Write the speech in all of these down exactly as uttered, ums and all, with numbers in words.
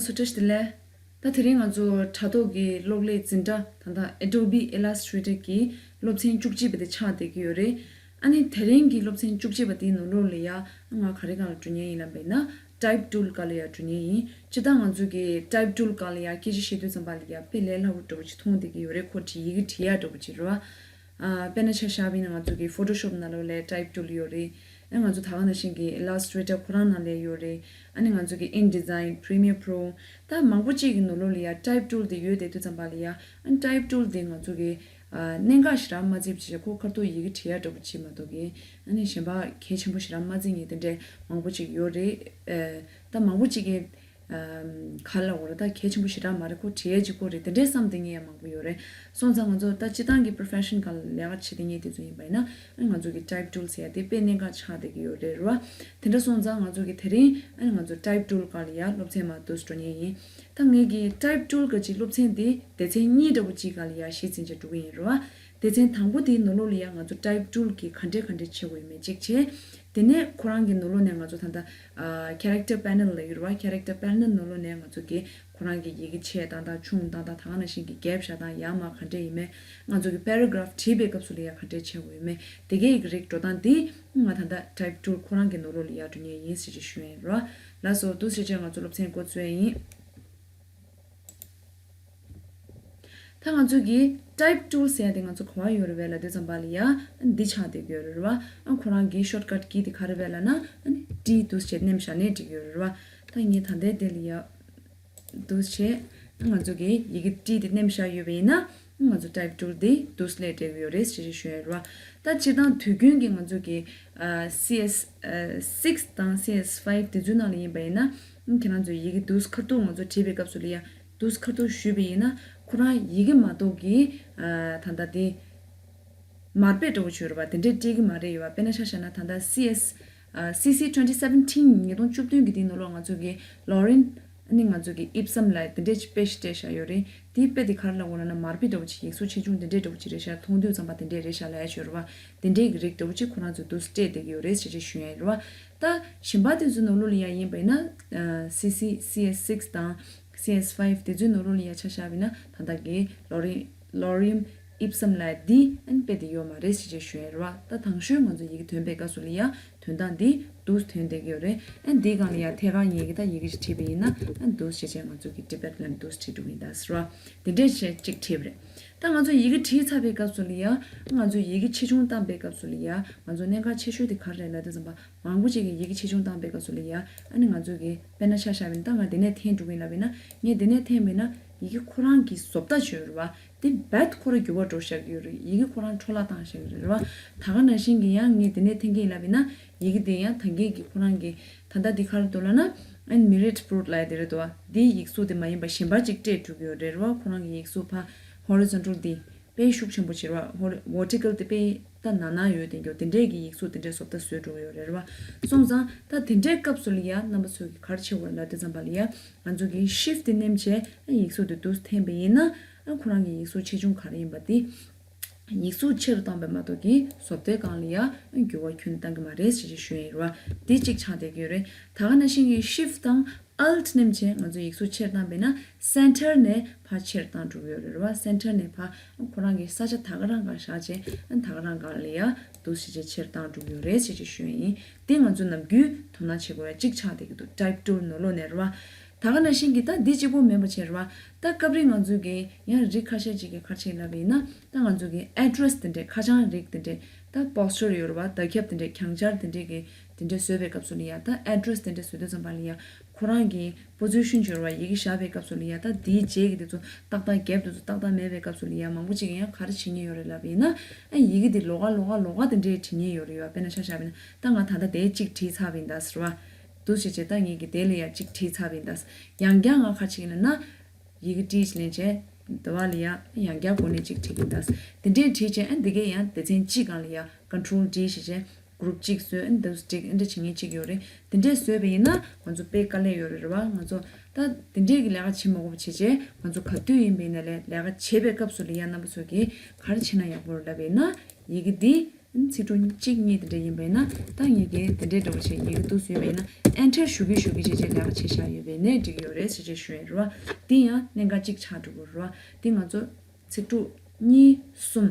སུ་བཀྲ་ཤིས་བདེ་ལེགས། ད་དེ་རིང་ང་ཚོ་དྲ་ཐོག་གི་གློག་ཀླད་འཛིན་གྲྭ་ད་ལྟ་Adobe Illustrator གི་སློབ་ཚན་བཅུ་གཅིག་པ་དེ་ཆགས་བསྡད་ཀྱི་ཡོད་རེད། ཨ་ནི་དེ་རིང་གི་སློབ་ཚན་བཅུ་གཅིག་པ་དེའི་ནང་ལོགས་ལ་ཡ་ང་ག་རེ་སྒང་ལ་འགྲོ་མཁན་ཡིན་ལབ་པ་ཡིན་ན། Type Tool སྒང་ལ་ཡ་འགྲོ་མཁན་ཡིན། སྤྱིར་བཏང་ང་ཚོ་གི་Type Tool སྒང་ལ་ཡ་སྐད་ཆ་བཤད་དུས་ཙམ་པ་ལ་ཡ་དཔེ་ལས་སླ་པོ་འདྲ་པོ་ཅིག་མཐོང་བསྡད་ཀྱི་ཡོད་རེད། ཁོ་བྲིས་ཡི་གེ་བྲིས་ཡ་འདྲ་པོ་ཅིག་རེད་བ། ཨ་དཔེར་ན་ཆ་བཞག་པ་ཡིན་ན་ང་ཚོ་གི་Photoshop ནང་ལོགས་ལ་Type Tool ཡོད་རེད། ཨ་ང་ཚོ་ད་ག་ནང་བཞིན་གྱི་Illustrator ཁོ་རང་ནང་ལ་ཡོད་རེད། ཨ་ནི་ང་ཚོ་གི་InDesign, Premiere Pro ད་མང་པོ་ཅིག་གི་ནང་ལོགས་ལ་ཡ་Type Tool དེ་ཡོད་བསྡད་དུས་ཙམ་པ་ལ་ཡ། ཨ་Type Tool དེ་ང་ཚོ་གི་ཨ་གནད་འགག་ཞེ་དྲག་མ་བརྩིས་པ་བྱས། ཁོ་ཁ་ཐུག་ཡི་གེ་བྲིས་ཡ་འདྲ་པོ་ཅིག་མ་གཏོགས་གི་ཨ་ནི་གཞན་པ་གལ་ཆེན་པོ་ཞེ་དྲག་མ་བརྩི་མཁན་དེ་འདྲས་མང་པོ་ཅིག་ཡོད་རེད། ཨ་ད་མང་པོ་ཅིག་གི་ཨམ་ག་ལབ་དགོས་རེད། ད་གལ་ཆེན་པོ་ཞེ་དྲག་མ་རེད། ཁོ་བྲིས་ཡས་གཅིག་པོ་རེད། དེ་འདྲའི་བསམ་བསྡད་མཁན་ཡང་མང་པོ་ཡོད་རེད། སོང་ཙང་ང་ཚོ་ད་སྤྱིར་བཏང་གི་profession སྒང་ལ་ལས་ཀ་བྱེད་བསྡད་མཁན་དེ་ཚོ་ཡིན་པ་ཡིན་ན། ཨ་ང་ཚོ་གི་Type Tool ཟེར་ཡ་དེ་དཔེ་གནད་འགག་ཆགས་བསྡད་ཀྱི་ཡོད་རེད་རེད་བ། དེ་འདྲ་སོང་ཙང་ང་ཚོ་གི་དེ་རིང་ཨ་ང་ཚོ་Type Tool སྒང་ལ་ཡ་སློབ་ཚན་མར་འདུག་སེ་འགྲོ་མཁན་ཡིན། ད་ངས་གི་Type Tool ག་ཅིག་སློབ་ཚན་དེ་སྡེ་ཚན་གཉིས་འདྲ་པོ་ཅིག་སྒང་ལ་ཡ་གཞི་འཛིན་བྱས་འགྲོ་གི་ཡིན་རེད་བ། སྡེ་ཚན་དང་པོ་དེའི་ནང་ལོགས་ལ་ཡང་ང་ཚོ་Type Tool གི་ག་འདྲས་ག་འདྲས་བྱེད་དགོས་ཡོད་མེད་གཅིག་བྱས། དེ་ནས་ཁོ་རང་གི་ནང་ལོགས་ནས་ང་ཚོ་ད་ལྟ་ཨ་Character Panel ལབ་ཡོད་རེད་བ། Character Panel ནང་ལོགས་ནས་ང་ཚོ་གི་ཁོ་རང་གི་ཡི་གེ་ཆེ་བཏང་སྟངས་ཆུང་བཏང་སྟངས་ད་ག་ནང་བཞིན་གྱི་gap བཞག་སྟངས་ཡར་མར་ག་འདྲས་ཡིན་མེད། ང་ཚོ་གི་paragraph བྲིས་པའི་སྐབས་སུ་ལ་ཡང་ག་འདྲས་བྱེད་དགོས་ཡོད་མེད། དེ་གའི་ཡི་གེ་རིགས་འགྲོ་སྟངས་འདི་ང་ད་ལྟ་Type Tool ཁོ་རང་གི་ནང་ལོགས་ལ་ཡར་འགྲོ་མཁན་ཡིན་ཟེར་ཅིག་ཞུ་ཡ་ཡིན་རེད་བ། ལགས་སོ། འདུག་སེ་བྱས་ང་ཚོ་སློབ་ཚན་འགོ་བཙུགས་ཡ་ཡིན། ད་ང་ཚོ་གི་Type Tool ཟེར་ཡ་དེ་ང་ཚོ་ག་པར་ཡོད་རེད་བས་ལབ་དུས་ཙམ་པ་ལ་ཡ་འདི་ཆགས་བསྡད་ཀྱི་ཡོད་རེད་བ། ཨ་ཁོ་རང་གི་shortcut key དེ་ག་རེ་བས་ལབ་ན། ཨ་ནི་T འདུག་སེ་བྱས་མནན་བཞག་ནའི་འགྲིག་ཡོད་རེད་བ། ད་ངས་ད་ལྟའི་དེ་ལ་ཡ་འདུག་སེ་བྱས་ང་ཚོ་གི་ཡི་གེ་T དེ་མནན་བཞག་ཡོད་པ་ཡིན་ན། ང་ཚོ་Type Tool དེ་འདུག་སེ་སླེབས་བསྡད་ཀྱི་ཡོད་རེད་ཟེར་ཞུ་ཡ་རེད་བ། ད་སྤྱིར་བཏང་དུས་རྒྱུན་གྱི་ང་ཚོ་གི་ཨ་CS six དང་CS five དེ་ཚོའི་ནང་ལ་ཡིན་པ་ཡིན་ན། ཁྱེད་རང་ཚོ་ཡི་གེ་འདུག་སེ་ཁ་ཐུག་ང་ཚོ་བྲིས་པའི་སྐབས་སུ་ལ་ཡ་འདུག་སེ་ཁ་ཐུག་ཞུས་པ་ཡིན་ན། ཁོ་རང་ཡི་གེ་མ་གཏོགས་ཀྱི་ཨ་ད་ལྟ་དེ་མར་པད་འདྲ་པོ་ཅིག་ཡོད་རེད་བ། དེ་འདྲས་སྤྲད་ཀྱི་མ་རེད་ཡོད་བ། དཔེར་ན་ཆ་བཞག་ན་ད་ལྟ་CS ཨ་CC twenty seventeen ཉིས་སྟོང་བཅུ་བདུན་གྱི་དེའི་ནང་ལོགས་ང་ཚོ་གི་Lorem ཨ་ནི་ང་ཚོ་གི་Ipsum ལབ་དེ་འདྲས་ཅིག་དཔེ་ཞིག་སྤྲད་བཞག་ཡོད་རེད། དེའི་དཔེ་དེ་ག་རེ་ལབ་དགོས་ལབ་ན། མར་པད་འདྲ་པོ་ཅིག་ཡིག་གཟུགས་ཆེ་ཆུང་དེ་འདྲས་འདྲ་པོ་ཅིག་རེད་ཤག་མཐོང་དུས་ཙམ་པ་དེ་འདྲས་རེད་ཤག་ལབ་ཡ་ཅིག་ཡོད་རེད་བ། དེ་འདྲས་ཀྱི་རིགས་འདྲ་པོ་ཅིག་ཁོ་རང་ཚོས་འདུག་སེ་སྤྲད་བསྡད་ཀྱི་ཡོད་རེད་ཟེར་ཅིག་ཞུ་ཡ་ཡིན་རེད་བ། ད་གཞན་པ་དེ་ཚོའི་ནང་ལོགས་ལ་ཡ་ཡིན་པ་ཡིན་ན། ཨ་CC CS six དང་CS five དེ་ཚོའི་ནང་ལོགས་ལ་ཡ་ཆ་བཞག་པ་ཡིན་ན། ད་ལྟ་གི་Lorem Lorem Ipsum ལབ་འདི་ཨ་ནི་དཔེ་དེ་ཡོད་མ་རེད་ཟེར་ཅིག་ཞུ་ཡ་རེད་བ། ད་དང་ཤོས་ང་ཚོ་ཡི་གེ་འདོན་པའི་སྐབས་སུ་ལ་ཡ་འདོན་སྟངས་འདི་འདུག་སེ་འདོན་བསྡད་ཀྱི་ཡོད་རེད། ཨ་འདིའི་སྒང་ལ་ཡ་ཐད་ཀར་ངས་ཀྱི་ད་ཡི་གེ་ཞིག་བྲིས་པ་ཡིན་ན། ཨ་འདུག་སེ་བྱས་བྱས་ང་ཚོ་གི་Tibet ལབ་འདུག་སེ་བྲིས་འགྲོ་གི་ཡིན་ད་ཟེར་བ། དེ་འདྲས་བྱས་ཅིག་བྲིས་པ་རེད། ད་ང་ཚོ་ཡི་གེ་བྲིས་ཚར་བའི་སྐབས་སུ་ལ་ཡ། ང་ཚོ་ཡི་གེ་ཆེ་ཆུང་བཏང་པའི་སྐབས་སུ་ལ་ཡ། ང་ཚོ་གནད་འགག་ཆེ་ཤོས་དེ་ག་རེ་རེད་ལབ་དུས་ཙམ་པ། མང་པོ་ཅིག་གིས་ཡི་གེ་ཆེ་ཆུང་བཏང་པའི་སྐབས་སུ་ལ་ཡ། ཨ་ནི་ང་ཚོ་གི་དཔེར་ན་ཆ་བཞག་པ་ཡིན་ན། ད་ང་འདི་ནས་འཐེན་འགྲོ་གི་ཡིན་ལབ་པ་ཡིན་ན། ངས་འདི་ནས་འཐེན་པ་ཡིན་ན། ཡི་གེ་ཁོ་རང་གི་བཟོ་ལྟ་ཅིག་ཡོད་རེད་བ། དེ་རྦད་ཁོ་རང་འགྱུར་བ་འགྲོ་བཞག་གི་ཡོད་རེད། ཡི་གེ་ཁོ་རང་འཕྲོ་བརླག་བཏང་བཞག་གི་རེད་བ། ད་ག་ནང་བཞིན་གྱི་ཡང་ངས་འདི་ནས་འཐེན་གྱི་ཡིན་ལབ་པ་ཡིན་ན། ཡི་གེ་དེ་ཡང་ད་གིན་གྱི་ཁོ་རང་གི་ད་ལྟ་འདི་ག་རེ་འདུག་ལབ་ན། ཨ་ནི་Mirrored Prose ལབ་ཡ་དེ་རེད་འདུག་བ། འདིའི་ཡིག་གཟུགས་དེ་མ་ཡིན་པ་གཞན་པ་ཅིག་སྤྲད་འགྲོ་གི་ཡོད་རེད་བ། ཁོ་རང་གི་ཡིག་གཟུགས་ཕར་horizontal དེ་དཔེ་ཤུགས་ཆེན་པོ་བྱེད་རེད་བ། ཧོ་vertical དེ་དཔེ་ད་ནང་ན་ཡོད་དེ་འགྱོ། དེ་འདྲས་ཀྱི་ཡིག་གཟུགས་དེ་འདྲས་བཟོ་ལྟ་བཟོས་འགྲོ་གི་ཡོད་རེད་བ། སོང་ཙང་ད་དེ་འདྲས་སྐབས་སུ་ལ་ཡ་རྣམ་པ་ཚོས་ཀྱིས་ག་རེ་བྱེད་དགོས་ལབ་དུས་ཙམ་པ་ལ་ཡ། ང་ཚོ་གིས་Shift དེ་མནན་བྱས་ཡིག་གཟུགས་དེ་འདུག་སེ་འཐེན་པ་ཡིན་ན། ཨ་ཁོ་རང་གི་ཡིག་གཟུགས་ཆེ་ཆུང་ག་རེ་ཡིན་པ་དེ། ཡིག་གཟུགས་ཆེ་རུ་བཏང་པ་མ་གཏོགས་ཀྱི་བཟོ་ལྟའི་སྒང་ལ་ཡ་འགྱུར་བ་ཁྱོན་ནས་བཏང་གི་མ་རེད་ཟེར་ཅིག་ཞུ་ཡ་ཡིན་རེད་བ། དེ་གཅིག་ཆགས་བསྡད་ཀྱི་ཡོད་རེད། ད་ག་ནང་བཞིན་གྱི་Shift དང་Alt མནན་བྱས་ང་ཚོ་ཡིག་གཟུགས་ཆེར་བཏང་པས་ན། Center ནས་ཕར་ཆེར་བཏང་འགྲོ་གི་ཡོད་རེད་བ། Center ནས་ཕར་ཁོ་རང་གི་ས་ཆ་ད་ག་རང་སྒང་བཞག་བྱས། ཨ་ད་ག་རང་སྒང་ལ་ཡ་འདུག་སེ་བྱས་ཆེར་བཏང་འགྲོ་གི་ཡོད་རེད་ཟེར་ཅིག་ཞུ་ཡ་ཡིན། དེ་ང་ཚོ་ནམ་རྒྱུན་དོ་སྣང་བྱེད་དགོས་ཡ་གཅིག་ཆགས་བསྡད་ཀྱི་འདུག Type Tool ནང་ལོགས་ནས་རེད་བ། ད་ག་ནང་བཞིན་གྱི་ད་འདི་གཅིག་པོ་མིན་པ་བྱས་རེད་བ། ད་སྐབས་རེ་ང་ཚོ་གི་ཡང་རིགས་ཁ་ཤས་ཅིག་གིས་ག་རེ་བྱེད་ལབ་པ་ཡིན་ན། ད་ང་ཚོ་གི་address དེ་འདྲས། ཁ་བྱང་རིགས་དེ་འདྲས། ད་poster ཡོད་རེད་བ། བརྡ་ཁྱབ་དེ་འདྲས། གྱང་འཆར་དེ་འདྲས་ཀྱི་དེ་འདྲས་བཟོས་པའི་སྐབས་སུ་ལ་ཡ། ད་address དེ་འདྲས་བཟོ་དུས་ཙམ་པ་ལ་ཡ། ཁོ་རང་གི་position ཡོད་རེད་བ། ཡི་གེ་བཞག་པའི་སྐབས་སུ་ལ་ཡ། ད་དེའི་རྗེས་ཀྱི་དེ་ཚོ་ཏག་ཏག་gap དེ་ཚོ་ཏག་ཏག་མེད་པའི་སྐབས་སུ་ལ་ཡ། མང་པོ་ཅིག་གིས་ཡང་ག་རེ་བྱེད་མཁན་ཡོད་རེད་ལབ་པ་ཡིན་ན། ཨ་ཡི་གེ་དེ་ལོགས་ཀ་ལོགས་ཀ་ལོགས་ཀ་དེ་འདྲས་བྲིས་མཁན་ཡོད་རེད་ཡ། དཔེར་ན་ཆ་བཞག་པ་ཡིན་ན། ད་ང་ད་ལྟ་དེ་གཅིག་བྲིས་ཚར་བ་ཡིན་ད་ཟེར་བ། འདུག་སེ་བྱས་བྱས་ད་ངས་ཀྱིས་དེ་ལ་ཡ་གཅིག་བྲིས་ཚར་བ་ཡིན་ད། ཡང་བསྐྱར་ང་ག་རེ་བྱེད་ཀྱི་ཡིན་ལབ་ན། ཡི་གེ་T ཞིག་ལེན་བྱས། དེ་བ་ལ་ཡ་ཡང་བསྐྱར་འགོ་ནས་གཅིག་བྲིས་ཀྱི་ཡིན་ད། དེ་འདྲས་བྲིས་བྱས། ཨ་འདི་གས་ཡང་སྡེ་ཚན་གཅིག་སྒང་ལ་ཡ་Control D ཞིག་བྱས། group གཅིག་བཟོས། ཨ་འདུག་སེ་ཨ་འདྲས་བྱེད་མཁན་གཅིག་ཡོད་རེད། དེ་འདྲས་བཟོས་པ་ཡིན་ན་ང་ཚོ་དཔེ་དཀའ་ལས་ཡོད་རེད་རེད་བ། ང་ཚོ་ད་དེ་འདྲས་ཀྱི་ལས་ཀ་བྱེད་མ་དགོས་པ་བྱས་བྱས། ང་ཚོ་ག་དུས་ཡིན་པ་ཡིན་ན་ལས་ལས་ཀ་བྱེད་པའི་སྐབས་སུ་ལ་ཡ་རྣམ་པ་ཚོ་གིས་ག་རེ་བྱས་ན་ཡག་པོ་རེད་ལབ་པ་ཡིན་ན། ཡི་གེ་འདི་ ཚིག་གྲུབ་གཅིག་གཉིས་དེ་འདྲ་ཡིན་པས་ན། ད་ངེད་ཀྱིས་དེ་འདྲའི་འདྲ་བོ་བྱས་ཡི་གེ་འདུག་སེ་ཡོད་པས་ན། ཨེན་ཊར་ཞུ་གི་ཞུ་གི་བྱས་བྱས་ལས་ཀ་བྱས་བཞག་ཡོད་པས་ནས་འགྲིག་གི་ཡོད་རེད་ཟེར་བྱས་ཞུ་ཡ་རེད་བ། དེ་ཡང་གནད་འགག་གཅིག་ཆགས་འགྲོ་གི་རེད་བ། དེ་ང་ཚོ་ཚིག་གྲུབ་གཉིས་གསུམ།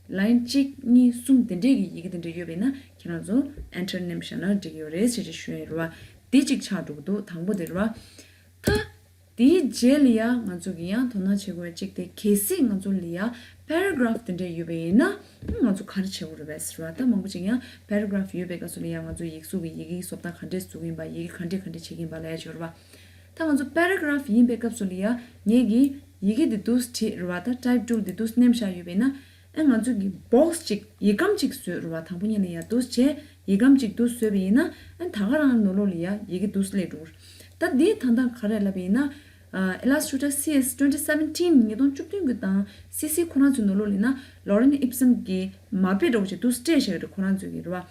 ལའིན་གཅིག་གཉིས་གསུམ་དེ་འདྲས་ཀྱི་ཡི་གེ་དེ་འདྲས་ཡོད་པས་ན། ཁྱེད་རང་ཚོ་ཨེན་ཊར་ནེམ་བཞག་ན་འགྲིག་གི་ཡོད་རེད་ཟེར་བྱས་ཞུ་ཡ་རེད་བ། དེ་གཅིག་ཆགས་འགྲོ་གི་འདུག་དང་པོ་དེ་རེད་བ། ད་དེའི་རྗེས་ལ་ཡ་ང་ཚོ་གི་ཡང་དོ་སྣང་བྱེད་དགོས་པ་གཅིག་དེ། གལ་སྲིད་ང་ཚོ་ལ་ཡ་པེ་ར་གྷ་རབ་དེ་འདྲས་ཡོད་པ་ཡིན་ན། ང་ཚོ་ག་རེ་བྱེད་དགོས་རེད་པས་ཟེར་བ། ད་མང་པོ་ཅིག་ཡང་པེ་ར་གྷ་རབ་ཡོད་པའི་སྐབས་སུ་ལ་ཡ་ང་ཚོ་ཡིག་གཟུགས་ཀྱི་ཡི་གེའི་བཟོ་ལྟ་ག་འདྲས་བཟོ་གི་ཡིན་པ། ཡི་གེ་ག་འདྲས་ག་འདྲས་བྱེད་ཀྱི་ཡིན་པ་ལ་ཡ་ཅིག་ཡོད་རེད་བ། ད་ང་ཚོ་པེ་ར་གྷ་རབ་ཡིན་པའི་སྐབས་སུ་ལ་ཡ་ངེད་ཀྱིས་ཡི་གེ་འདི་འདུག་སེ་བྲིས་རེད་བ། ད་ཊའིབ་ཊུལ་འདི་འདུག་སེ་ནེམ་བཞག་ཡོད་པས་ན། ཨ་ང་ཚོ་གི་བོག་སི་གཅིག་ཡིག་སྒམ་གཅིག་བཟོས་རེད་བ། དང་པོ་ཉིད་ལ་ཡ་འདུག་སེ་བྱས་ཡིག་སྒམ་གཅིག་འདུག་སེ་བཟོས་པ་ཡིན་ན། ཨ་ད་ག་རང་ནང་ལོགས་ལ་ཡ་ཡི་གེ་འདུག་སེ་སླེབས་འགྲོ་གི་རེད། ད་འདི་ད་ལྟ་ག་རེ་ལབ་པ་ཡིན་ན། ཨ་Illustrator C S twenty seventeen ཉིས་སྟོང་བཅུ་བདུན་གྱི་དང་སི་སི་ཁོ་རང་ཚོའི་ནང་ལོགས་ལ་ཡིན་ན། ལོ་རེན་ཨིབ་སན་གྱི་མ་དཔེ་འདྲ་བོ་ཅིག་འདུག་སེ་སྤྲད་བཞག་གི་རེད། ཁོ་རང་ཚོའི་གི་རེད་བ།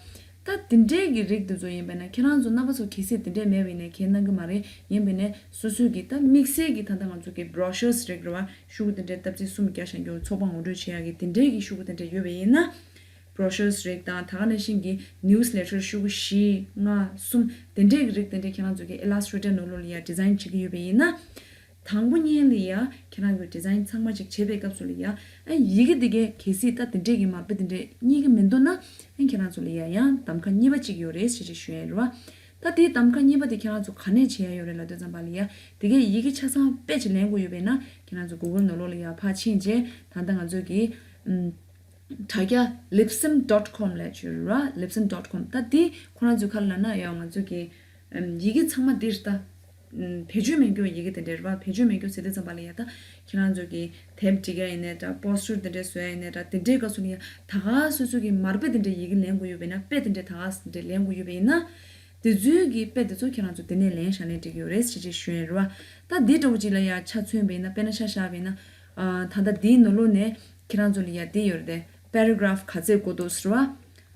ད་དེ་འདྲའི་གི་རིགས་དེ་ཚོ་ཡིན་པ་ན། ཁྱེད་རང་ཚོ་རྣམ་པ་ཚོ་གལ་སྲིད་དེ་འདྲས་མེད་པ་ཡིན་ན་གལ་གནང་གི་མ་རེད། ཡིན་པ་ན་སོ་སོའི་གི་ད་དམིགས་བསལ་གྱི་ད་ལྟ་ང་ཚོ་གི་བྷྲོ་ཤར་རིགས་རེད་བ། ཤོག་གུ་དེ་འདྲའི་སྟབས་ཚིགས་གསུམ་བརྒྱ་བྱ་འགྱུར་ཚོགས་པ་ངོ་སྤྲོད་བྱེད་ཡག་གི་དེ་འདྲའི་གི་ཤོག་གུ་དེ་འདྲ་ཡོད་པ་ཡིན་ན། བྷྲོ་ཤར་རིགས་དང་། ད་ག་ནང་བཞིན་གྱི་ནིའུ་སི་ལེ་ཊར་ཤོག་གུ་བཞི་ལྔ་གསུམ་དེ་འདྲའི་གི་རིགས་དེ་འདྲ་ཁྱེད་རང་ཚོ་གི་Illustrator ནང་ལོགས་ལ་ཡ་ཌི་ཛའིན་བྱེད་ཀྱི་ཡོད་པ་ཡིན་ན། དང་པོ་ཉིད་ལ་ཡ་ཁྱེད་རང་གི་ཌི་ཛའིན་ཚང་མ་ཅིག་བྱེད་པའི་སྐབས་སུ་ལ་ཡ། ཨ་ཡི་གེ་འདི་གའི་གལ་སྲིད་ད་དེ་འདྲས་ཀྱི་མ་དཔེ་དེ་འདྲས་རྙེད་ཀྱི་མི་འདུག་ན། ཨ་ཁྱེད་རང་ཚོ་ལ་ཡ་ཡང་གདམ་ཁ་གཉིས་པ་ཅིག་ཡོད་རེད་ཟེར་ཅིག་ཞུ་ཡ་རེད་བ། ད་དེའི་གདམ་ཁ་གཉིས་པ་དེ་ཁྱེད་རང་ཚོ་ག་ནས་བྱེད་ཡ་ཡོད་རེད་ལབ་དུས་ཙམ་པ་ལ་ཡ། དེ་གའི་ཡི་གེ་ཆ་ཚང་དཔེ་ཅིག་ལེན་དགོས་ཡོད་པས་ན། ཁྱེད་རང་ཚོ་གུ་གལ་ནང་ལོགས་ལ་ཡ་ཕར་ཕྱིན་རྗེས། ད་ལྟ་ང་ཚོ་གི་ཨམ། དྲ་རྒྱ་Libsyn dot com ལབ་ཅིག་ཡོད་རེད་བ། Libsyn dot com། ད་འདི་ཁོ་རང་ཚོའི་ཁ་ལ་ལབ་ན་ཡང་ང་ཚོ་གི་ཨམ། ཡི་གེ་ཚང་མ་འདིར་ད་ཨམ། བེད་སྤྱོད་མེད་རྒྱུ་ཡི་གེ་དེ་འདྲ་རེད་བ། བེད་སྤྱོད་མེད་རྒྱུ་ཟེར་དུས་ཙམ་པ་ལ་ཡ། ད་ཁྱེད་རང་ཚོ་གི་དེབ་འབྲི་ག་ཡིན་ནའི་འདྲ། པོ་སི་ཊར་དེ་འདྲ་བཟོ་ཡ་ཡིན་ནའི་འདྲ། དེ་འདྲའི་སྐབས་སུ་ལ་ཡ་ད་ག་སོ་སོ་གི་མ་དཔེ་དེ་འདྲ་ཡི་གེ་ལེན་དགོས་ཡོད་པས་ན། དཔེ་དེ་འདྲ་ད་ག་དེ་འདྲ་ལེན་དགོས་ཡོད་པས་ན། དེ་ཚོའི་གི་དཔེ་དེ་ཚོ་ཁྱེད་རང་ཚོ་དེ་ནས་ལེན་བཞག་ན་འགྲིག་གི་ཡོད་རེད་ཟེར་ཅིག་ཞུ་ཡ་རེད་བ། ད་འདི་འདྲ་བོ་ཅིག་ལ་ཡ་ཆ་མཚོན་པ་ཡིན་ན། དཔེར་ན་ཆ་བཞག་པ་ཡིན་ན། ཨ། ད་ལྟ་འདིའི་ནང་ལོགས་ནས་ཁྱེད་རང་ཚོ་ལ་ཡ་འདི་ཡོད་རེད་དེ། པེ་ར་གྷ་རབ་ག་ཚད་དགོས་འདུག་ཟེར་བ།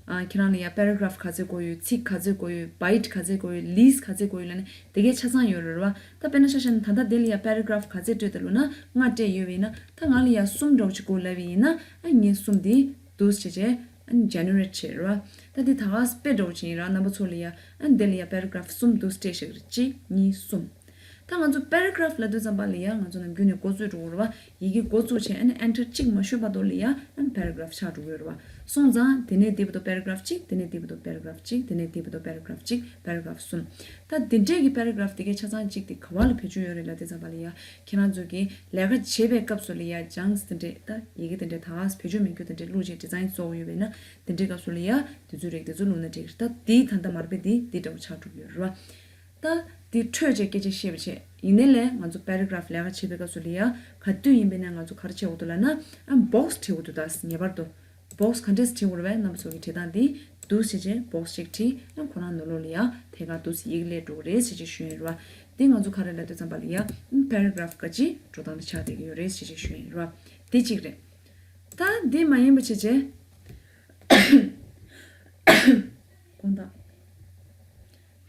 ཨ། ཁྱེད་རང་ལ་ཡ་པེ་ར་གྷ་རབ་ག་ཚད་དགོས་ཡོད། ཚིག་ག་ཚད་དགོས་ཡོད། བྷའིཊ་ག་ཚད་དགོས་ཡོད། ལིས་ག་ཚད་དགོས་ཡོད་ལབ་ནས་དེ་གའི་ཆ་ཚང་ཡོད་རེད་བ། ད་དཔེར་ན་ཆ་བཞག་ན། ད་ལྟ་འདི་ལ་ཡ་པེ་ར་གྷ་རབ་ག་ཚད་སྤྲད་འདུག་ལབ་ན། ལྔ་སྤྲད་ཡོད་པ་ཡིན་ན། ད་ང་ལ་ཡ་གསུམ་འདྲ་བོ་ཅིག་དགོས་ལབ་པ་ཡིན་ན། ཨ། ངས་གསུམ་འདི་འདུག་སེ་བྱས་ཨ་ནི་ཇེ་ནེ་རེཊ་བྱས་རེད་བ། ད་འདི་ད་ག་དཔེ་འདྲ་བོ་ཅིག་ཡིན་ར། རྣམ་པ་ཚོ་ལ་ཡ། ཨ། འདི་ལ་ཡ་པེ་ར་གྷ་རབ་གསུམ་འདུག་སེ་སྤྲད་བཞག་གི་རེད། གཅིག་གཉིས་གསུམ། ད་ང་ཚོ་པེ་ར་གྷ་རབ་ལབ་དུས་ཙམ་པ་ལ་ཡ་ང་ཚོ་ནམ་རྒྱུན་ནས་འགོ་བཙུགས་འགྲོ་གི་རེད་བ། ཡི་གེ་འགོ་བཙུགས་བྱས་ཨ་ནི་ཨེན་ཊར་གཅིག་མ་གཞུས་བར་དུ་ལ་ཡ། ཨ་ནི་པེ་ར་གྷ་རབ་ཆགས་འགྲོ་གི་ཡོད་རེད་བ། སོང་ཙང་དེ་ནས་འདི་བར་དུ་པེ་ར་གྷ་རབ་གཅིག་དེ་ནས་འདི་བར་དུ་པེ་ར་གྷ་རབ་གཅིག་དེ་ནས་འདི་བར་དུ་པེ་ར་གྷ་རབ་གཅིག་པེ་ར་གྷ་རབ་གསུམ། ད་འདི་འདྲས་ཀྱི་པེ་ར་གྷ་རབ་དེ་གའི་ཆ་ཚང་གཅིག་དེ་ག་བ་ལ་བེད་སྤྱོད་ཡོད་རེད་ལབ་དུས་ཙམ་པ་ལ་ཡ། ཁྱེད་རང་ཚོ་གིས་ལས་ཀ་བྱེད་པའི་སྐབས་སུ་ལ་ཡ། ཇངས་དེ་འདྲས། ད་ཡི་གེ་དེ་འདྲས་ད་ག་བེད་སྤྱོད་མེད་རྒྱུ་དེ་འདྲས་བླུགས་བྱས་ཌི་ཛའིན་བཟོ་དགོས་ཡོད་པས་ན། དེ་འདྲའི་སྐབས་སུ་ལ་ཡ་དེ་ཚོའི་རིགས་དེ་ཚོ་བླུགས་ན་འགྲིག་གི་རེད། ད་འདི་ད་ལྟ་མ་དཔེ་འདི་འདི་འདྲ་བོ་ཆགས་འགྲོ་གི་ཡོད་རེད་བ། ད་འདི་འཕྲོས་བྱས་སྐད་ཆ་བཤད་པ་བྱས། ཡིན་ནའི་ལས་ང་ཚོ་པེ་ར་གྷ་རབ་ལས་ཀ་བྱེད་པའི་སྐབས་སུ་ལ་ཡ། ག་དུས་ཡིན་པས་ན་ང་ཚོ་ག་རེ་བྱེད་དགོས་འདུག་ལབ་ན། ཨ། བོག་སི་བྲིས་དགོས་འདུག་ད་ངེས་པར་དུ། བོག་སི་ག་འདྲས་བྲིས་དགོས་རེད་པས། རྣམ་པ་ཚོ་གིས་བྲིས་སྟངས་འདི་འདུག་སེ་བྱས་བོག་སི་གཅིག་བྲིས། ཨ། ཁོ་རང་ནང་ལོགས་ལ་ཡ་ཐད་ཀར་འདུག་སེ་ཡི་གེ་སླེབས་འགྲོ་གི་རེད་ཟེར་ཅིག་ཞུ་ཡིན་རེད་བ། འདི་ང་ཚོ་ག་རེ་ལབ་དུས་ཙམ་པ་ལ་ཡ། ཨ། པེ་ར་གྷ་རབ་ག་ཅིག་འགྲོ་སྟངས་དེ་ཆགས་བསྡད་ཀྱི་ཡོད་རེད་ཟེར་ཅིག་ཞུ་ཡིན་རེད་བ། འདི་གཅིག་རེད། ད་འདི་མ་ཡིན་པ་བྱས་བྱས། དགོངས་དག་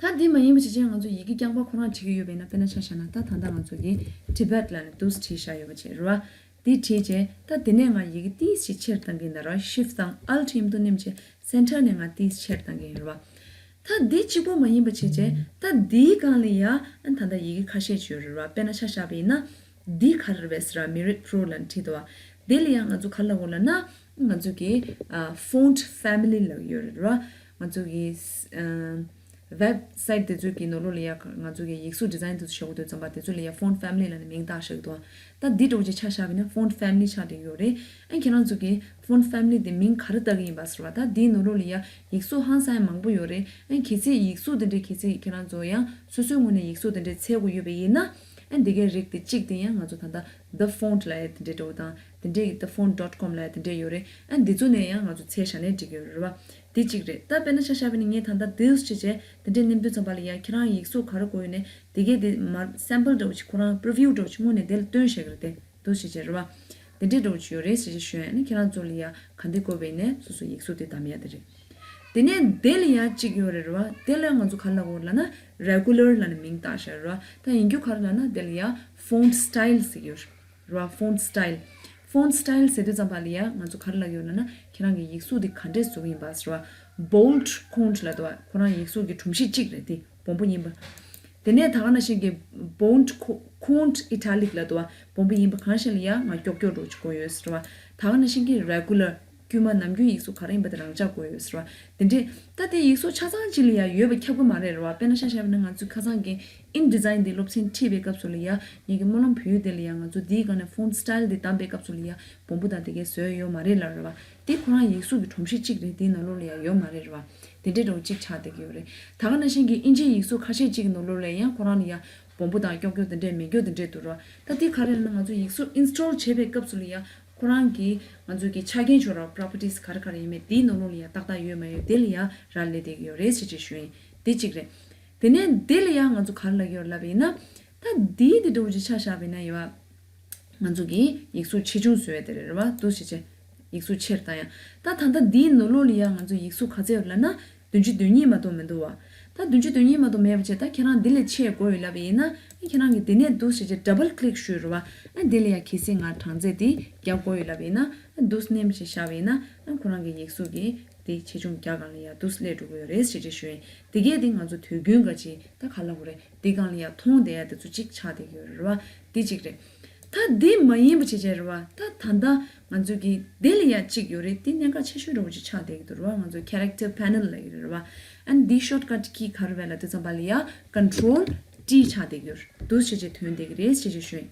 ད་འདི་མ་ཡིན་པ་བྱས་བྱས་ང་ཚོ་ཡི་གེ་རྐྱང་པ་ཁོ་རང་བྲིས་ཀྱི་ཡོད་པས་ན། དཔེར་ན་ཆ་བཞག་ན། ད་ད་ལྟ་ང་ཚོ་གིས་ཊི་བེཊ་ལབ་ནས་འདུག་སེ་བྲིས་བཞག་ཡོད་པ་བྱས་རེད་བ། འདི་བྲིས་བྱས། ད་འདི་ནས་ང་ཡི་གེ་ཏིས་ཞིག་ཆེར་བཏང་གི་ཡིན་ད་ར། ཤིཕ་དང་ཨལ་ཊི་མཉམ་དུ་ནེམ་བྱས་སེན་ཊར་ནས་ང་ཏིས་ཆེར་བཏང་གི་ཡིན་རེད་བ། ད་འདི་གཅིག་པོ་མ་ཡིན་པ་བྱས་བྱས། ད་འདིའི་སྒང་ལ་ཡ། ཨ། ད་ལྟ་ཡི་གེ་ཁ་ཤས་ཅིག་ཡོད་རེད་བ། དཔེར་ན་ཆ་བཞག་པ་ཡིན་ན། འདི་ག་རེ་རེད་པས་ཟེར་ར། མི་རིག་པོ་རོ་ལབ་ནས་བྲིས་འདུག་བ། འདི་ལ་ཡ་ང་ཚོ་ག་རེ་ལབ་དགོས་ལབ་ན། ང་ཚོ་གི། ཨ། ཕོན་ཊི་ཕེ་མི་ལི་ལབ་ཡོད་རེད་བ། ང་ཚོ་གི། ཨ། ཝེབ་སའིཊ་དེ་ཚོ་གི་ནང་ལོགས་ལ་ཡ་ང་ཚོ་གི་ཡིག་གཟུགས་ཌི་ཛའིན་དེ་ཚོ་བྱེད་དགོས་དུས་ཙམ་པ། དེ་ཚོ་ལ་ཡ་ཕོན་ཊི་ཕེ་མི་ལི་ལབ་ནས་མིང་བཏགས་བཞག་གི་འདུག་བ། ད་འདི་འདྲ་བོ་ཅིག་ཆ་བཞག་པ་ཡིན་ན་ཕོན་ཊི་ཕེ་མི་ལི་ཆགས་བསྡད་ཡོད་རེད། ཨ། ཁྱེད་རང་ཚོ་གི་ཕོན་ཊི་ཕེ་མི་ལི་དེ་མིང་ག་རེ་བཏགས་ཀྱི་ཡིན་པ་ཟེར་བ། ད་འདིའི་ནང་ལོགས་ལ་ཡ་ཡིག་གཟུགས་ཧང་སང་ཡ་མང་པོ་ཡོད་རེད། ཨ། གལ་སྲིད་ཡིག་གཟུགས་དེ་འདྲ་གལ་སྲིད་ཁྱེད་རང་ཚོ་ཡང་སོ་སོའི་ངོས་ནས་ཡིག་གཟུགས་དེ་འདྲ་འཚོལ་དགོས་ཡོད་པ་ཡིན་ན། ཨ། འདི་གའི་རིགས་དེ་གཅིག་དེ་ཡང་ང་ཚོ་ད་ལྟ་The Font ལབ་ཡ་དེ་འདྲ་འདྲ་བོ་དང་། དེ་འདྲའི་གི་the font dot com ལབ་ཡ་དེ་འདྲ་ཡོད་རེད། ཨ། འདི་ཚོ་ནས་ཡང་ང་ཚོ་འཚོལ་བཞག་ནས་འགྲིག་གི་ཡོད་རེད་བ། དེ་གཅིག་རེད། ད་དཔེར་ན་ཆ་བཞག་པ་ཡིན་ན། ངས་ད་ལྟ་འདུག་སེ་བྱས་བྱས་དེ་འདྲས་ནེམ་དུས་ཙམ་པ་ལ་ཡ། ཁྱེད་རང་ཡིག་གཟུགས་ག་རེ་དགོས་ཡོད་ནའི་དེ་གའི་དེ་མར་སེམ་པལ་འདྲ་བོ་ཅིག་ཁོ་རང་པི་རི་བིའུ་འདྲ་བོ་ཅིག་སྔོན་ནས་དེ་ལ་སྟོན་བཞག་གི་རེད་དེ། འདུག་སེ་བྱས་རེད་བ། དེ་འདྲས་འདྲ་བོ་ཅིག་ཡོད་རེད་ཟེར་བྱས་ཞུ་ཡ། ཨ་ནི་ཁྱེད་རང་ཚོ་ལ་ཡ་ག་འདྲས་དགོས་པ་ཡིན་ནའི་སོ་སོ་ཡིག་གཟུགས་དེ་བདམས་ཡ་དེ་རེད། དེ་ནས་དེ་ལ་ཡ་གཅིག་ཡོད་རེད་རེད་བ། དེ་ལ་ང་ཚོ་ག་རེ་ལབ་དགོས་ལབ་ན། རེ་གུ་ལར་ལབ་ནས་མིང་བཏགས་བཞག་རེད་བ། ད་ཡིན་རྒྱུ་ག་རེ་ལབ་ན། དེ་ལ་ཡ་ཕོན་ཊི་སི་ཊའིལ་ཟེར་གྱི་ཡོད་རེད་བ། ཕོན་ཊི་སི་ཊའིལ། font style ཟེར་དུས་ཙམ་པ་ལ་ཡ་ང་ཚོ་ག་རེ་ལབ་ཡོད་ལབ་ན། ཁྱེད་རང་གི་ཡིག་གཟུགས་དེ་ག་འདྲས་བཟོ་གི་ཡིན་པ་ཟེར་བ། bold font ལབ་འདུག་བ། ཁོ་རང་ཡིག་གཟུགས་ཀྱི་སྒྲོམ་གཞི་གཅིག་རེད། དེ་སྦོམ་པོ་ཡིན་པ། དེ་ནས་ད་ག་ནང་བཞིན་གྱི་bold font italic ལབ་འདུག་བ། སྦོམ་པོ་ཡིན་པ་གང་ཞིག་ལ་ཡ་ང་ཀྱོག་ཀྱོག་འདྲ་བོ་ཅིག་དགོས་ཡོད་ཟེར་བ། ད་ག་ནང་བཞིན་གྱི་regular དཀྱུས་མ་ནམ་རྒྱུན་ཡིག་གཟུགས་ག་རེ་ཡིན་པ་དེ་རང་འཇགས་དགོས་ཡོད་ཟེར་བ། དེ་འདྲས་ད་དེ་ཡིག་གཟུགས་ཆ་ཚང་གཅིག་ལ་ཡ་ཡོད་པ་ཁྱབ་ཀྱི་མ་རེད་རེད་བ། དཔེར་ན་ཆ་བཞག་པ་ན་ང་ཚོས་ཁ་སང་གི་InDesign དེ་སློབ་ཚན་ཁྲིད་པའི་སྐབས་སུ་ལ་ཡ། ངེད་ཀྱི་སྨོན་ལམ་བོད་ཡིག་དེ་ལ་ཡ་ང་ཚོ་དེའི་སྒང་ནས་font style དེ་བདམས་པའི་སྐབས་སུ་ལ་ཡ་སྦོམ་པོ་དང་དེ་གའི་བཟོས་ཡོད་མ་རེད་ལབ་རེད་བ། དེ་ཁོ་རང་ཡིག་གཟུགས་ཀྱི་སྒྲོམ་གཞི་གཅིག་རེད། དེའི་ནང་ལོགས་ལ་ཡ་ཡོད་མ་རེད་རེད་བ། དེ་འདྲའི་འདྲ་བོ་གཅིག་ཆགས་བསྡད་ཀྱི་ཡོད་རེད། ད་ག་ནང་བཞིན་གྱི་དབྱིན་ཇིའི་ཡིག་གཟུགས་ཁ་ཤས་གཅིག་གི་ནང་ལོགས་ལ་ཡང་ཁོ་རང་ལ་ཡ་སྦོམ་པོ་དང་ཀྱོག་ཀྱོག་དེ་འདྲས་མེད་རྒྱུ་དེ་འདྲས་འདུག་ར། ད་དེ་ག་རེ་ལབ་ན་ང་ཚོ་ཡིག་གཟུགས་install བྱེད་པའི་སྐབས་སུ་ལ་ཡ་ཁོ་རང་གི་ང་ཚོ་གི་ཆ་རྐྱེན་ཤོར་བ་properties ག་རེ་ག་རེ་ཡིན་མེད་དེའི་ནང་ལོགས་ལ་ཡ་ཏག་ཏག་ཡོད་མ་ཡོད་དེ་ལ་ཡ་རག་ལས་བསྡད་ཀྱི་ཡོད་རེད་ཟེར་ཅིག་ཞུ་ཡིན། དེ་གཅིག་རེད། དེ་ནས་དེ་ལ་ཡ་ང་ཚོ་ག་རེ་ལབ་ཀྱི་ཡོད་ལབ་པ་ཡིན་ན། ད་དེའི་དེ་འདྲ་བོ་ཅིག་ཆ་བཞག་པ་ཡིན་ན་ཡ། ང་ཚོ་གིས་ཡིག་གཟུགས་ཆེ་ཆུང་བཟོ་ཡ་དེ་རེད་རེད་བ། འདུག་སེ་བྱས། ཡིག་གཟུགས་ཆེར་བཏང་ཡ། ད་ད་ལྟ་འདིའི་ནང་ལོགས་ལ་ཡ་ང་ཚོ་ཡིག་གཟུགས་ག་ཚད་ཡོད་ལབ་ན། བདུན་ཅུ་དོན་གཉིས་མ་གཏོགས་མི་འདུག་བ། ད་བདུན་ཅུ་དོན་གཉིས་མ་གཏོགས་མེད་པ་བྱས། ད་ཁྱེད་རང་འདི་ལས་ཆེ་དགོས་ཡོད་ལབ་པ་ཡིན་ན། ཨ་ཁྱེད་རང་གིས་འདི་ནས་འདུག་སེ་བྱས་double click ཞུས་རེད་བ། ཨ་འདི་ལ་ཡ་གལ་སྲིད་ང་གྲངས་ཚད་འདི་རྒྱག་དགོས་ཡོད་ལབ་པ་ཡིན་ན། ཨ་འདུག་སེ་ནེམ་ཞིག་བཞག་པ་ཡིན་ན། ཨ་ཁོ་རང་གི་ཡིག་གཟུགས་ཀྱི་འདི་ཆེ་ཆུང་རྒྱག་སྒང་ལ་ཡ་འདུག་སེ་སླེབས་འགྲོ་གི་ཡོད་རེད་ཟེར་ཅིག་ཞུ་ཡིན། འདི་གས་འདི་ང་ཚོ་དུས་རྒྱུན་ག་ཅིག་ད་ག་ལབ་དགོས་རེད། འདི་སྒང་ལ་ཡ་མཐོང་བསྡད་ཡ་དེ་ཚོ་གཅིག་ཆགས་བསྡད་ཀྱི་ཡོད་རེད་བ། འདི་གཅིག་རེད། ད་འདི་མ་ཡིན་པ་བྱས་བྱས་རེད་བ། ད་ད་ལྟ་ང་ཚོ་གི་འདི་ལ་ཡ་གཅིག་ཡོད་རེད། འདི་གནད་འགག་ཆེ་ཤོས་འདྲ་བོ་ཅིག་ཆགས་བསྡད་ཀྱི་འདུག་རེད་བ། ང་ཚོ་character panel ལབ་ཀྱི་རེད་བ། ཨ་ནི་འདི་shortcut key ག་རེ་རེད་ལབ་དུས་ཙམ་པ་ལ་ཡ་control T ཆགས་བསྡད་ཀྱི་ཡོད་རེད། འདུག་སེ་བྱས་བྱས་ཐོན་བསྡད་ཀྱི་རེད་ཟེར་ཅིག་ཞུ་ཡིན།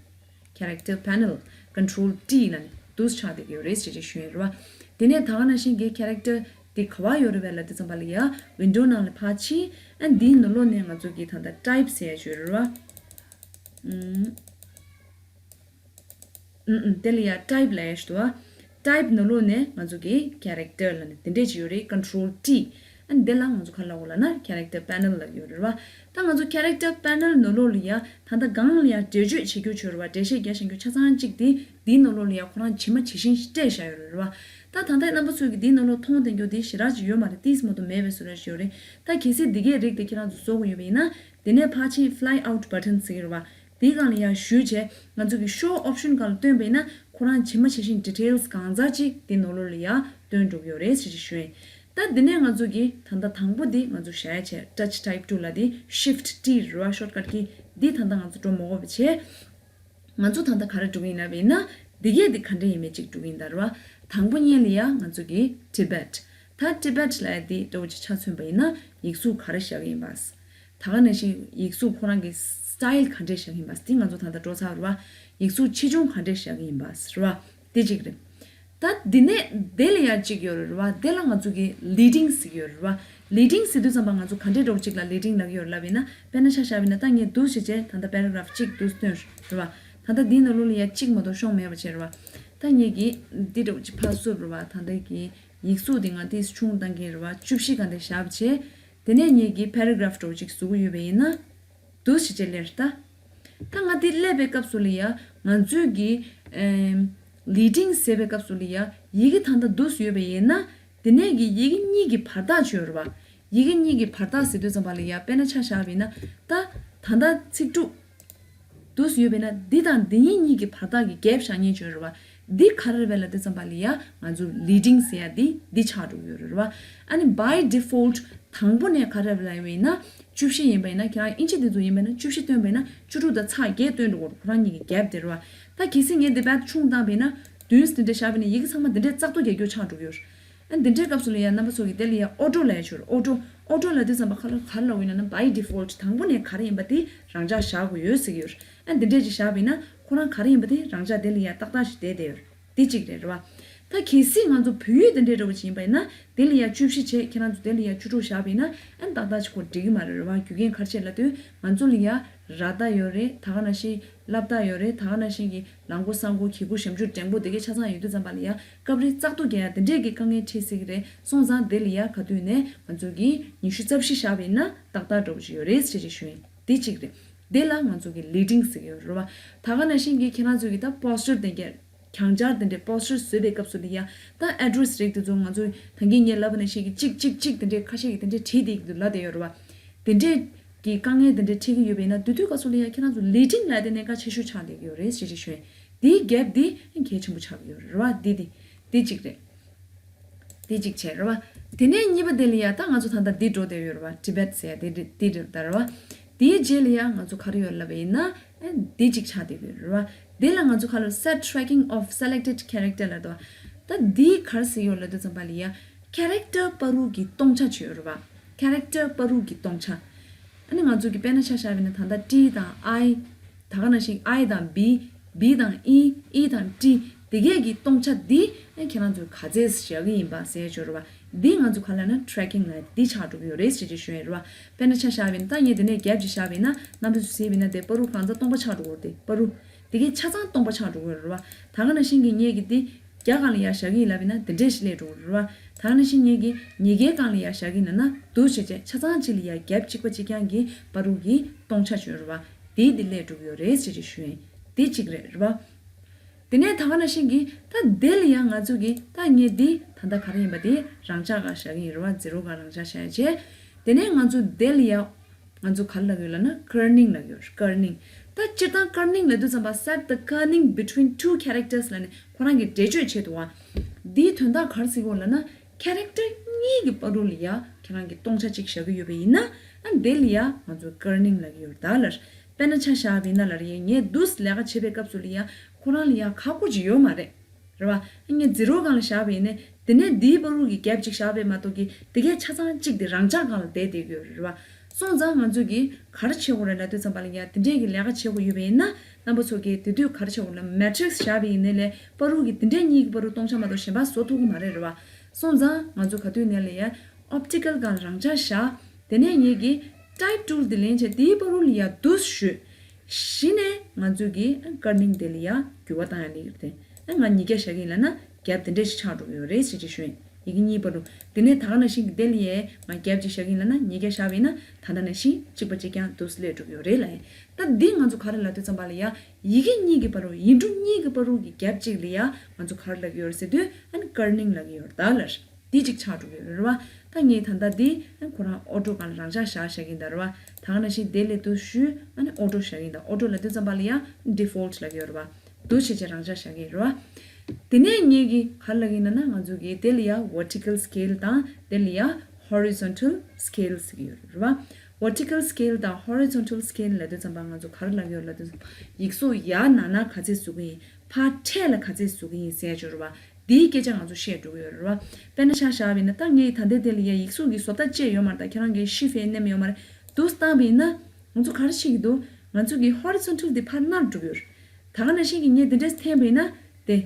character panel control T ལབ་ནས་འདུག་སེ་ཆགས་བསྡད་ཀྱི་ཡོད་རེད་ཟེར་ཅིག་ཞུ་ཡིན་རེད་བ། དེ་ནས་ད་ག་ནང་བཞིན་གྱི་character དེ་ག་བ་ཡོད་རེད་བས་ལབ་དུས་ཙམ་པ་ལ་ཡ་window ནང་ལ་ཕར་ཕྱིན། ཨ་འདིའི་ནང་ལོགས་ནས་ང་ཚོ་གི་ད་ལྟ་type ཟེར་ཡ་ཅིག་ཡོད་རེད་བ། ཨུམ། ཨུམ་ཨུམ། དེ་ལ་ཡ་type ལབ་ཡ་ཞིག་འདུག་བ། type ནང་ལོགས་ནས་ང་ཚོ་གི་character ལབ་ནས་དེ་འདྲས་ཅིག་ཡོད་རེད། control T། ཨ་འདི་ལ་ང་ཚོ་ག་རེ་ལབ་དགོས་ལབ་ན་character panel ལབ་ཡོད་རེད་བ། ད་ང་ཚོ་character panel ནང་ལོགས་ལ་ཡ་ད་ལྟ་སྒང་ལ་ཡ་འགྲེལ་བརྗོད་བྱེད་རྒྱུ་ཅིག་ཡོད་རེད་བ། འགྲེལ་བཤད་རྒྱག་བཞིན་རྒྱུ་ཆ་ཚང་གཅིག་དེ་འདིའི་ནང་ལོགས་ལ་ཡ་ཁོ་རང་ཇི་མ་ཇི་བཞིན་སྤྲད་བཞག་ཡོད་རེད་བ། ད་ད་ལྟ་རྣམ་པ་ཚོས་ཀྱི་འདིའི་ནང་ལོགས་མཐོང་བསྡད་རྒྱུ་དེ་ཞེ་དྲག་ཅིག་ཡོད་མ་རེད། ཏིས་མ་གཏོགས་མེད་པའི་བཟོ་འདྲ་ཞིག་ཡོད་རེད། ད་གལ་སྲིད་འདི་གའི་རིགས་དེ་ཁྱེད་རང་ཚོ་བཟོ་དགོས་ཡོད་པ་ཡིན་ན། དེ་ནས་ཕར་ཕྱིན་fly out button ཟེར་གྱི་རེད་བ། དེའི་སྒང་ལ་ཡར་གཞུས་བྱས་ང་ཚོ་གི་show option སྒང་ལ་བཏོན་པ་ཡིན་ན་ཁོ་རང་ཇི་མ་ཇི་བཞིན་details གང་ཙམ་ཅིག་དེ་ནང་ལོགས་ལ་ཡར་བཏོན་འགྲོ་གི་ཡོད་རེད་ཟེར་ཅིག་ཞུ་ཡིན། ད་དེ་ནས་ང་ཚོ་གི་ད་ལྟ་དང་པོ་དེ་ང་ཚོ་བཞག་ཡ་བྱས་touch type two ལབ་དེ་shift T རེད་བ། shortcut key འདི་ད་ལྟ་ང་ཚོ་འགྲོ་མ་དགོས་པ་བྱས། ང་ཚོ་ད་ལྟ་ག་རེ་འགྲོ་གི་ཡིན་ལབ་པ་ཡིན་ན། འདི་གས་འདི་ག་འདྲ་ཡིན་མིན་ཅིག་འགྲོ་གི་ཡིན་ད་རེད་བ། དང་པོ་ཉིད་ལ་ཡ་ང་ཚོ་གི་Tibet། ད་Tibet ལབ་ཡ་འདི་འདྲ་བོ་ཅིག་ཆ་མཚོན་པ་ཡིན་ན་ཡིག་གཟུགས་ག་རེ་བཞག་གི་ཡིན་པ། ད་ག་ནང་བཞིན་ཡིག་གཟུགས་ཁོ་རང་གི་style ག་འདྲས་བཞག་གི་ཡིན་པ་འདི་ང་ཚོ་ད་ལྟ་འགྲོ་ཚར་རེད་བ། ཡིག་གཟུགས་ཆེ་ཆུང་ག་འདྲས་བཞག་གི་ཡིན་པ་རེད་བ། འདི་གཅིག་རེད། ད་འདི་ནས་དེ་ལ་ཡ་གཅིག་ཡོད་རེད་བ། དེ་ལ་ང་ཚོ་གི་leading ཟེར་གྱི་ཡོད་རེད་བ། leading ཟེར་དུས་ཙམ་པ་ང་ཚོ་ག་འདྲའི་འདྲ་བོ་ཅིག་ལ་leading ལབ་ཀྱི་ཡོད་རེད་ལབ་ཡིན་ན། དཔེར་ན་ཆ་བཞག་པ་ཡིན་ན་ད་ངས་འདུག་སེ་བྱས་ད་ལྟ་paragraph གཅིག་འདུག་སྟོན་རེད་བ། ད་ལྟ་འདིའི་ནང་ལོགས་ལ་ཡ་གཅིག་མ་གཏོགས་ཤོང་མེད་པ་བྱས་རེད་བ། ད་ངས་ཀྱི་འདི་འདྲ་བོ་ཅིག་ཕར་བསུབ་རེད་བ། ད་ལྟ་གི་ཡིག་གཟུགས་འདི་ང་ཏིས་ཆུང་བཏང་གི་རེད་བ། བཅུ་བཞི་ག་འདྲ་བཞག་པ་བྱས། དེ་ནས་ངས་ཀྱི་paragraph འདྲ་བོ་ཅིག་བཟོ་གི་ཡོད་པ་ཡིན་ན། འདུག་སེ་བྱས་ལེར་ལྟ། ད་ང་འདི་སླེབས་པའི་སྐབས་སུ་ལ་ཡ་ང་ཚོས་ཀྱི་ཨེམ། leading ཟེར་བའི་སྐབས་སུ་ལ་ཡ་ཡི་གེ་ད་ལྟ་འདུག་སེ་ཡོད་པ་ཡིན་ན། དེ་ནས་ཀྱི་ཡི་གེ་གཉིས་ཀྱི་བར་ཐག་ཅིག་ཡོད་རེད་བ། ཡི་གེ་གཉིས་ཀྱི་བར་ཐག་ཟེར་དུས་ཙམ་པ་ལ་ཡ་དཔེར་ན་ཆ་བཞག་པ་ཡིན་ན། ད་ད་ལྟ་ཚིག་དྲུག་འདུག་སེ་ཡོད་པ་ཡིན་ན། འདི་དང་འདི་གཉིས་གཉིས་ཀྱི་བར་ཐག་གི་gap བཞག་མཁན་ཅིག་ཡོད་རེད་བ། འདི་ག་རེ་རེད་བས་ལབ་དུས་ཙམ་པ་ལ་ཡ་ང་ཚོ་leading ཟེར་ཡ་འདི་འདི་ཆགས་འགྲོ་གི་ཡོད་རེད་བ། ཨ་ནི་by default དང་པོ་ནས་ག་རེ་རེད་ལབ་པ་ཡིན་ན། བཅུ་བཞི་ཡིན་པ་ཡིན་ན། ཁྱེད་རང་དབྱིན་ཇི་དེ་ཚོ་ཡིན་པ་ཡིན་ན་བཅུ་བཞི་བཏོན་པ་ཡིན་ན་བཅུ་དྲུག་དང་ཚེག་བརྒྱད་བཏོན་འགྲོ་གི་རེད། ཁོ་རང་གཉིས་ཀྱི་gap དེ་རེད་བ། ད་གལ་སྲིད་ངས་འདི་དཔེ་ཆུང་བཏང་པ་ཡིན་ན། བདུན་ཙམ་འདི་འདྲ་བཞག་པ་ཡིན་ན་ཡི་གེ་ཚང་མ་འདི་འདྲའི་ཙག་ཏུ་རྒྱག་རྒྱུ་ཆགས་འགྲོ་གི་ཡོད་རེད། ཨ་འདི་འདྲའི་སྐབས་སུ་ལ་ཡ་རྣམ་པ་ཚོ་གིས་དེ་ལ་ཡ་auto ལབ་ཡ་ཆོག auto auto ལབ་དུས་ཙམ་པ་ག་ལ་ག་རེ་ལབ་ཡོད་ན། by default དང་པོ་ནས་ག་རེ་ཡིན་པ་དེ་རང་འཇགས་བཞག་དགོས་ཡོད་ཟེར་གྱི་ཡོད་རེད། ཨ་འདི་འདྲས་ཅིག་བཞག་པ་ཡིན་ན་ཁོ་རང་ག་རེ་ཡིན་པ་དེ་རང་འཇགས་དེ་ལ་ཡ་ཏག་ཏག་ཞིག་བསྡད་བསྡད་ཡོད་རེད། དེ་གཅིག་རེད་རེད་བ། ད་གལ་སྲིད་ང་ཚོ་བོད་ཡིག་དེ་འདྲས་འདྲ་བོ་ཅིག་ཡིན་པ་ཡིན་ན། དེ་ལ་ཡ་བཅུ་བཞི་བྱས། ཁྱེད་རང་ཚོ་དེ་ལ་ཡ་བཅུ་དྲུག་བཞག་པ་ཡིན་ན། ཨ་ཏག་ཏག་ཅིག་ཁོ་འགྲིག་གི་མ་རེད་རེད་བ། རྒྱུ་རྐྱེན་ག་རེ་བྱས་ལབ་དུས་ང་ཚོ་ལ་ཡ་ར་ཏ་ཡོད་རེད། ད་ག་ནང་བཞིན་སླབ་ཏ་ཡོད་རེད། ད་ག་ནང་བཞིན་གྱི་ལ་མགོ་ས་མགོ་གི་གུ་ཞབས་ཀྱུ་འགྲེང་པོ་དེ་གའི་ཆ་ཚང་ཡོད་དུས་ཙམ་པ་ལ་ཡ་སྐབས་རེ་ཙག་ཏུ་རྒྱག་ཡ་དེ་འདྲས་ཀྱི་དཀའ་ངལ་འཕྲད་སྲིད་ཀྱི་རེད། སོང་ཙང་དེ་ལ་ཡ་ག་དུས་ནས་ང་ཚོ་གིས་ཉི་ཤུ་རྩ་བཞི་བཞག་པ་ཡིན་ན་ཏག་ཏག་འདྲ་བོ་ཅིག་ཡོད་རེད་ཟེར་ཅིག་ཞུ་ཡིན། དེ་གཅིག་རེད། དེ་ལ་ང་ཚོ་གིས་leading ཟེར་གྱི་ཡོད་རེད་བ། ད་ག་ནང་བཞིན་གྱི་ཁྱེད་རང་ཚོ་གིས་ད་poster དེ་གས་གྱང་ཆར་དེ་འདྲས་poster བཟོས་པའི་སྐབས་སུ་ལ་ཡ། ད་address རིགས་དེ་ཚོ་ང་ཚོ་ད་གིན་ངས་ལབ་པ་ནང་བཞིན་གྱི་གཅིག་གཅིག་གཅིག་དེ་འདྲས་ཁ་ཤས་ཀྱིས་དེ་འདྲས་བྲིས་བསྡད་ཀྱི་འདུག་ལབ་བསྡད་ཡོད་རེད་བ། དེ་འདྲས་ཀྱི་དཀའ་ངལ་དེ་འདྲས་འཕྲད་ཀྱི་ཡོད་པ་ཡིན་ན། དེ་དུས་སྐབས་སུ་ལ་ཡ་ཁྱེད་རང་ཚོ་leading ལབ་དེ་གནད་འགག་ཆེ་ཤོས་ཆགས་བསྡད་ཀྱི་ཡོད་རེད་ཟེར་ཅིག་ཞུ་ཡིན། དེའི་གེབ་དེ་གལ་ཆེན་པོ་ཆགས་ཀྱི་ཡོད་རེད་བ། དེ་དེ་དེ་གཅིག་རེད། དེ་གཅིག་བྱས་རེད་བ། དེ་ནས་གཉིས་པ་དེ་ལ་ཡ་ད་ང་ཚོ་ད་ལྟ་འདི་འགྲོ་བསྡད་ཡོད་རེད་བ། Tibet ཟེར་ཡ་དེ་དེ་རེད་ད་རེད་བ། དེའི་རྗེས་ལ་ཡ་ང་ཚོ་ག་རེ་ཡོད་ལབ་པ་ཡིན་ན། ཨ་འདི་གཅིག་ཆགས་བསྡད་ཡོད་རེད་བ། དེ་ལ་ང་ཚོ་ཁ་ལོ་set tracking of selected character ལབ་འདུག་བ། ད་འདི་ག་རེ་ཟེར་ཡོད་ལབ་དུས་ཙམ་པ་ལ་ཡ་character བར་དུ་གི་སྟོང་ཆ་བྱས་ཡོད་རེད་བ། character བར་དུ་གི་སྟོང་ཆ། ཨ་ནི་ང་ཚོ་གི་དཔེར་ན་ཆ་བཞག་པ་ཡིན་ན་ད་ལྟ་T དང་I། ད་ག་ནང་བཞིན་I དང་B། B དང་E། E དང T། དེ་གས་ཀྱི་སྟོང་ཆ་འདི་ཨ་ཁྱེད་རང་ཚོས་ག་ཚད་བཞག་གི་ཡིན་པ་ཟེར་ཡ་ཅིག་ཡོད་རེད་བ། འདི་ང་ཚོ་ག་ལབ་ན་tracking ལབ་འདི་ཆགས་འགྲོ་གི་ཡོད་རེད་ཟེར་ཅིག་ཞུ་ཡ་རེད་བ། དཔེར་ན་ཆ་བཞག་པ་ཡིན་ན་ད་ངས་དེ་ནས་གེབ་ཅིག་བཞག་པ་ཡིན་ན་རྣམ་པ་ཚོས་གཟིགས་པ་ཡིན་ན་དེ་བར་དུ་གང་ཚ་སྟོང་པ་ཆགས་འགྲོ་གི་ཡོད་རེད། དེ་བར་དུ་དེ་གས་ཆ་ཚང་སྟོང་པ་ཆགས་འགྲོ་གི་ཡོད་རེད་བ། ད་ག་ནང་བཞིན་གྱི་ངས་ཀྱི་འདི་རྒྱ་གང་ལ་ཡ་བཞག་གི་ཡིན་ལབ་ཡིན་ན་དེ་འདྲས་ཞིག་སླེབས་འགྲོ་གི་རེད་བ། ད་ག་ནང་བཞིན་ངས་ཀྱི་ཉིས་བརྒྱའི་སྒང་ལ་ཡ་བཞག་གི་ཡིན་ན་འདུག་བྱས་བྱས་ཆ་ཚང་གཅིག་ལ་ཡ་གེབ་གཅིག་པ་གཅིག་རྐྱང་གི་བར་དུ་གི་སྟོང་ཆ་བྱུང་རེད་བ། དེའི་འདི་སླེབས་འགྲོ་གི་ཡོད་རེད་ཟེར་ཅིག་ཞུ་ཡིན། དེ་གཅིག་རེད་རེད་བ། དེ་ནས་ད་ག་ནང་བཞིན་གྱི་ད་དེ་ལ་ཡ་ང་ཚོ་གི་ད་ངས་འདི་ད་ལྟ་ག་རེ་ཡིན་པ་དེ་རང་འཇགས་སྒང་བཞག་གི་ཡིན་རེད་བ། zero སྒང་རང་འཇགས་བཞག་ཡ་བྱས། དེ་ནས་ང་ཚོ་དེ་ལ་ཡ་ང་ཚོ་ག་རེ་ལབ་ཀྱི་ཡོད་ལབ་ན་kerning ལབ་ཀྱི་ཡོད། kerning ད་སྤྱིར་བཏང་kerning ལབ་དུས་ཙམ་པ་set the kerning between two characters ལབ་ནས་ཁོ་རང་གི་འགྲེལ་བརྗོད་བྱེད་འདུག་བ། འདིའི་དོན་དག་ག་རེ་ཟེར་གྱི་ཡོད་ལབ་ན་character གཉིས་ཀྱི་བར་དུ་ལ་ཡ་ཁྱེད་རང་གི་སྟོང་ཆ་གཅིག་བཞག་གི་ཡོད་པ་ཡིན་ན་ཨ་འདི་ལ་ཡ་ང་ཚོ་kerning ལབ་ཀྱི་ཡོད་ད་ལར། དཔེར་ན་ཆ་བཞག་པ་ཡིན་ན་ལར་ཡ་ངས་འདུག་ལས་ཀ་བྱེད་པའི་སྐབས་སུ་ལ་ཡ་ཁོ་རང་ལ་ཡ་ཁག་པོ་ཅིག་ཡོད་མ་རེད། རེད་བ། ངས་zero སྒང་ལ་བཞག་པ་ཡིན་ནའི་དེ་ནས་འདིའི་བར་དུ་གི་gap ཅིག་བཞག་པ་མ་གཏོགས་ཀྱི་དེ་གའི་ཆ་ཚང་གཅིག་དེ་རང་འཇགས་སྒང་ལ་བསྡད་བསྡད་ཀྱི་ཡོད་རེད་བ། སོང་ཙང་ང་ཚོས་ཀྱི་ག་རེ་བྱེད་དགོས་རེད་ལབ་དུས་ཙམ་པ་ལ་ཡ་དེ་འདྲས་ཀྱི་ལས་ཀ་བྱེད་དགོས་ཡོད་པ་ཡིན་ན་རྣམ་པ་ཚོ་གིས་དེ་དུས་ག་རེ་བྱེད་དགོས་ལབ་matrix བཞག་པ་ཡིན་ནའི་ལས་བར་དུ་གི་དེ་འདྲས་གཉིས་ཀྱི་བར་དུ་སྟོང་ཆ་མ་གཏོགས་གཞན་པ་བཟོ་ཐུབ་ཀྱི་མ་རེད་རེད་བ། སོང་ཙང་ང་ཚོ་ག་དུས་ནས་ལ་ཡ་optical སྒང་ལ་རང་འཇགས་བཞག་དེ་ནས་ངེད་ཀྱིས་type tool དེ་ལེན་བྱས་དེའི་བར་དུ་ལ་ཡ་འདུག་ཞུས། གཞི་ནས་ང་ཚོས་ཀྱི་kerning དེ་ལ་ཡ་འགྱུར་བ་བཏང་ཡ་ལེགས་རེད་དེ། ཨ་ང་ཉིས་བརྒྱ་བཞག་གི་ཡིན་ལབ་ན་gap དེ་འདྲས་ཞིག་ཆགས་འགྲོ་གི་ཡོད་རེད་ཟེར་ཅིག་ཞུས་ཡིན། ཡི་གེ་གཉིས་བར་དུ། དེ་ནས་ད་ག་ནང་བཞིན་གྱི་དེ་ལ་ཡ་ང་gap ཅིག་བཞག་གི་ཡིན་ལབ་ན་ཉིས་བརྒྱ་བཞག་པ་ཡིན་ན་ད་ལྟ་ནང་བཞིན་གཅིག་པ་གཅིག་རྐྱང་འདུག་སླེབས་འགྲོ་གི་ཡོད་རེད་ལབ་ཡིན། ད་འདི་ང་ཚོ་ག་རེ་ལབ་དུས་ཙམ་པ་ལ་ཡ་ཡི་གེ་གཉིས་ཀྱི་བར་དུ་ཡིག་འབྲུ་གཉིས་ཀྱི་བར་དུ་གི་gap ཅིག་ལ་ཡ་ང་ཚོ་ག་རེ་ལབ་ཀྱི་ཡོད་རེད་ཟེར་དུས་ཨ་ནི་kerning ལབ་ཀྱི་ཡོད་རེད་ད་ལར། འདི་གཅིག་ཆགས་འགྲོ་གི་ཡོད་རེད་བ། ད་ངས་ད་ལྟ་འདི་ཁོ་རང་auto སྒང་ལ་རང་འཇགས་བཞག་བཞག་གིན་ད་རེད་བ། ད་ག་ནང་བཞིན་དེ་ལས་དུ་ཞུས་ཨ་ནི་auto བཞག་གིན་ད། auto ལབ་དུས་ཙམ་པ་ལ་ཡང་default ལབ་ཀྱི་ཡོད་རེད་བ། འདུག་བྱས་བྱས་རང་འཇགས་བཞག་གིན་རེད་བ། དེ་ནས་ངས་ཀྱི་ག་རེ་ལབ་ཀྱི་ཡིན་ན་ང་ཚོ་གི་དེ་ལ་ཡང་vertical scale དང་དེ་ལ་ཡང་horizontal scale ཟེར་གྱི་ཡོད་རེད་བ། vertical scale དང་horizontal scale ལབ་དུས་ཙམ་པ་ང་ཚོ་ག་རེ་ལབ་ཀྱི་ཡོད་ལབ་དུས་ཙམ་པ་ཡིག་གཟུགས་ཡར་ནང་ན་ག་ཚད་བཟོ་གི་ཡིན། ཕར་འཕྲེད་ལ་ག་ཚད་བཟོ་གི་ཡིན་ཟེར་ཡ་ཅིག་ཡོད་རེད་བ། འདིའི་སྐད་ཆ་ང་ཚོ་བཤད་འགྲོ་གི་ཡོད་རེད་བ། དཔེར་ན་ཆ་བཞག་པ་ཡིན་ན་ད་ངས་ད་ལྟའི་དེ་ལ་ཡ་ཡིག་གཟུགས་ཀྱི་བཟོ་ལྟ་བཅས་ཡོད་མ་རེད། ད་ཁྱེད་རང་གིས་shift ཨེ་མནན་ཡོད་མ་རེད། འདུག་བཏང་པ་ཡིན་ན་ང་ཚོ་ག་རེ་བྱེད་ཀྱི་འདུག་ང་ཚོ་གི་horizontal དེ་ཕར་ནར་འགྲོ་གི་ཡོད་རེད། ད་ག་ནང་བཞིན་གྱི་ངས་འདི་འདྲས་འཐེན་པ་ཡིན་ན་དེ།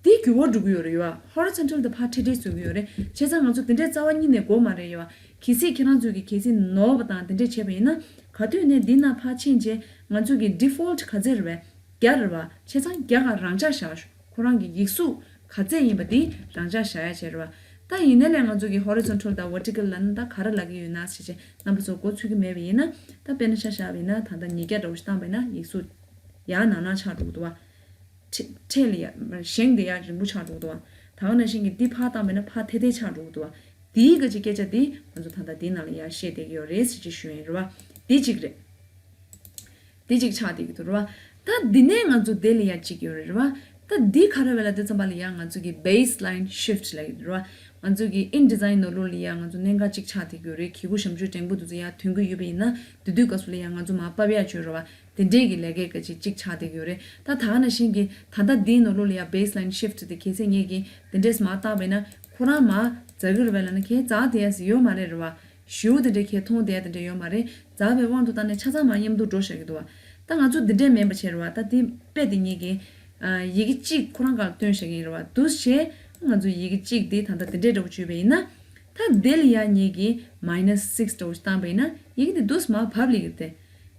དེ་འགྱུར་བ་འགྲོ་གི་ཡོད་རེད་ཡ། horizontal དེ་ཕར་འཕྲེད་འཕྲེད་བཟོ་གི་ཡོད་རེད། བྱས་ཙང་ང་ཚོ་དེ་འདྲས་རྩ་བ་ཉིད་ནས་དགོས་མ་རེད་ཡ། གལ་སྲིད་ཁྱེད་རང་ཚོས་ཀྱི་གལ་སྲིད་ནོར་བ་དང་དེ་འདྲས་བྱས་པ་ཡིན་ན་ག་དུས་ནས་འདི་ན་ཕར་ཕྱིན་རྗེས་ང་ཚོས་ཀྱི་default ག་ཚད་རེད་བས། བརྒྱ་རེད་བ། བྱས་ཙང་བརྒྱ་ག་རང་འཇགས་བཞག་ཁོ་རང་གི་ཡིག་གཟུགས་ག་ཚད་ཡིན་པ་དེ་རང་འཇགས་བཞག་ཡ་བྱས་རེད་བ། ད་ཡིན་ནའི་ལས་ང་ཚོ་གི་horizontal དང་vertical ལབ་ན་ད་ག་རེ་ལབ་ཀྱི་ཡོད་ན་ཟེར་བྱས་རྣམ་པ་ཚོ་མགོ་ཚོད་ཀྱི་མེད་པ་ཡིན་ན་ད་དཔེར་ན་ཆ་བཞག་པ་ཡིན་ན་ད་ལྟ་ཉིས་བརྒྱ་འདྲ་བོ་ཞིག་བཏང་པ་ཡིན་ན་ཡིག་གཟུགས་ཡར་ནང་ན་ཆགས་འགྲོ་གི་འདུག་བ། ཁྲེ་ཁྲེ་ལ་ཡ་བཞེངས་དེ་ཡ་རིང་པོ་ཆགས་འགྲོ་གི་འདུག་བ། ད་ག་ནང་བཞིན་གྱི་འདི་ཕར་བཏང་པས་ན་ཕར་ཐལ་ཐལ་ཆགས་འགྲོ་གི་འདུག་བ། འདིའི་ག་ཅིག་སྐད་ཆ་འདི་ང་ཚོ་ད་ལྟ་འདིའི་ནང་ལ་ཡ་བཤད་བསྡད་ཀྱི་ཡོད་རེད་ཟེར་ཅིག་ཞུ་ཡིན་རེད་བ། འདི་གཅིག་རེད། འདི་གཅིག་ཆགས་བསྡད་ཀྱི་འདུག་རེད་བ། ད་འདི་ནས་ང་ཚོ་འདི་ལ་ཡ་གཅིག་ཡོད་རེད་རེད་བ། ད་འདི་ག་རེ་བས་ལབ་དུས་ཙམ་པ་ལ་ཡ་ང་ཚོ་གི་baseline shift ལབ་ཀྱི་འདུག་རེད་བ། ང་ཚོ་གི་InDesign ནང་ལོགས་ལ་ཡ་ང་ཚོ་གནད་འགག་གཅིག་ཆགས་བསྡད་ཀྱི་ཡོད་རེད། གི་གུ་ཞབས་ཞུ་འགྲེང་བུ་དེ་ཚོ་ཡ་ཐོན་གྱི་ཡོད་པ་ཡིན་ན་དེ་དུས་སྐབས་སུ་ལ་ཡ་ང་ཚོ་མར་ཕབ་ཡ་བྱོས་རེད་བ། དེ་འདྲས་ཀྱི་ལས་ཀའི་སྐད་ཅིག་གཅིག་ཆགས་བསྡད་ཀྱི་ཡོད་རེད། ད་ད་ག་ནང་བཞིན་གྱི་ད་ལྟ་འདིའི་ནང་ལོགས་ལ་ཡ་baseline shift དེ་གལ་སྲིད་ངེད་ཀྱིས་དེ་འདྲས་མར་བཏང་བས་ན་ཁོ་རང་མར་འཛག་གི་རེད་བས་ལབ་ན་ཁྱེད་འཛག་བསྡད་ཡ་ཟིག་ཡོད་མ་རེད་རེད་བ། ཞེ་པོ་དེ་འདྲས་ཁྱེད་མཐོང་བསྡད་ཡ་དེ་འདྲས་ཡོད་མ་རེད། འཛག་པའི་དབང་དུ་བཏང་ནས་ཆ་ཚང་མར་མཉམ་དུ་འགྲོ་བཞག་གི་འདུག་བ། ད་ང་ཚོ་འདི་འདྲས་མིན་པ་བྱས་རེད་བ། ད་འདི་དཔེ་དེ་ངེད་ཀྱིས་ཡི་གེ་གཅིག་ཁོ་རང་སྒང་ལ་སྟོན་བཞག་གི་ཡིན་རེད་བ། འདུག་བྱས་ང་ཚོ་ཡི་གེ་གཅིག་འདི་ད་ལྟ་འདི་འདྲས་འདྲ་བོ་བྱས་པ་ཡིན་ན། ད་དེ་ལ་ཡ་ངེད་ཀྱིས་minus six འདྲ་བོ་ཞིག་བཏང་པ་ཡིན་ན་ཡི་གེ་འདི་འདུག་སེ་མར་བབས་ལེ་གི་རེད་དེ།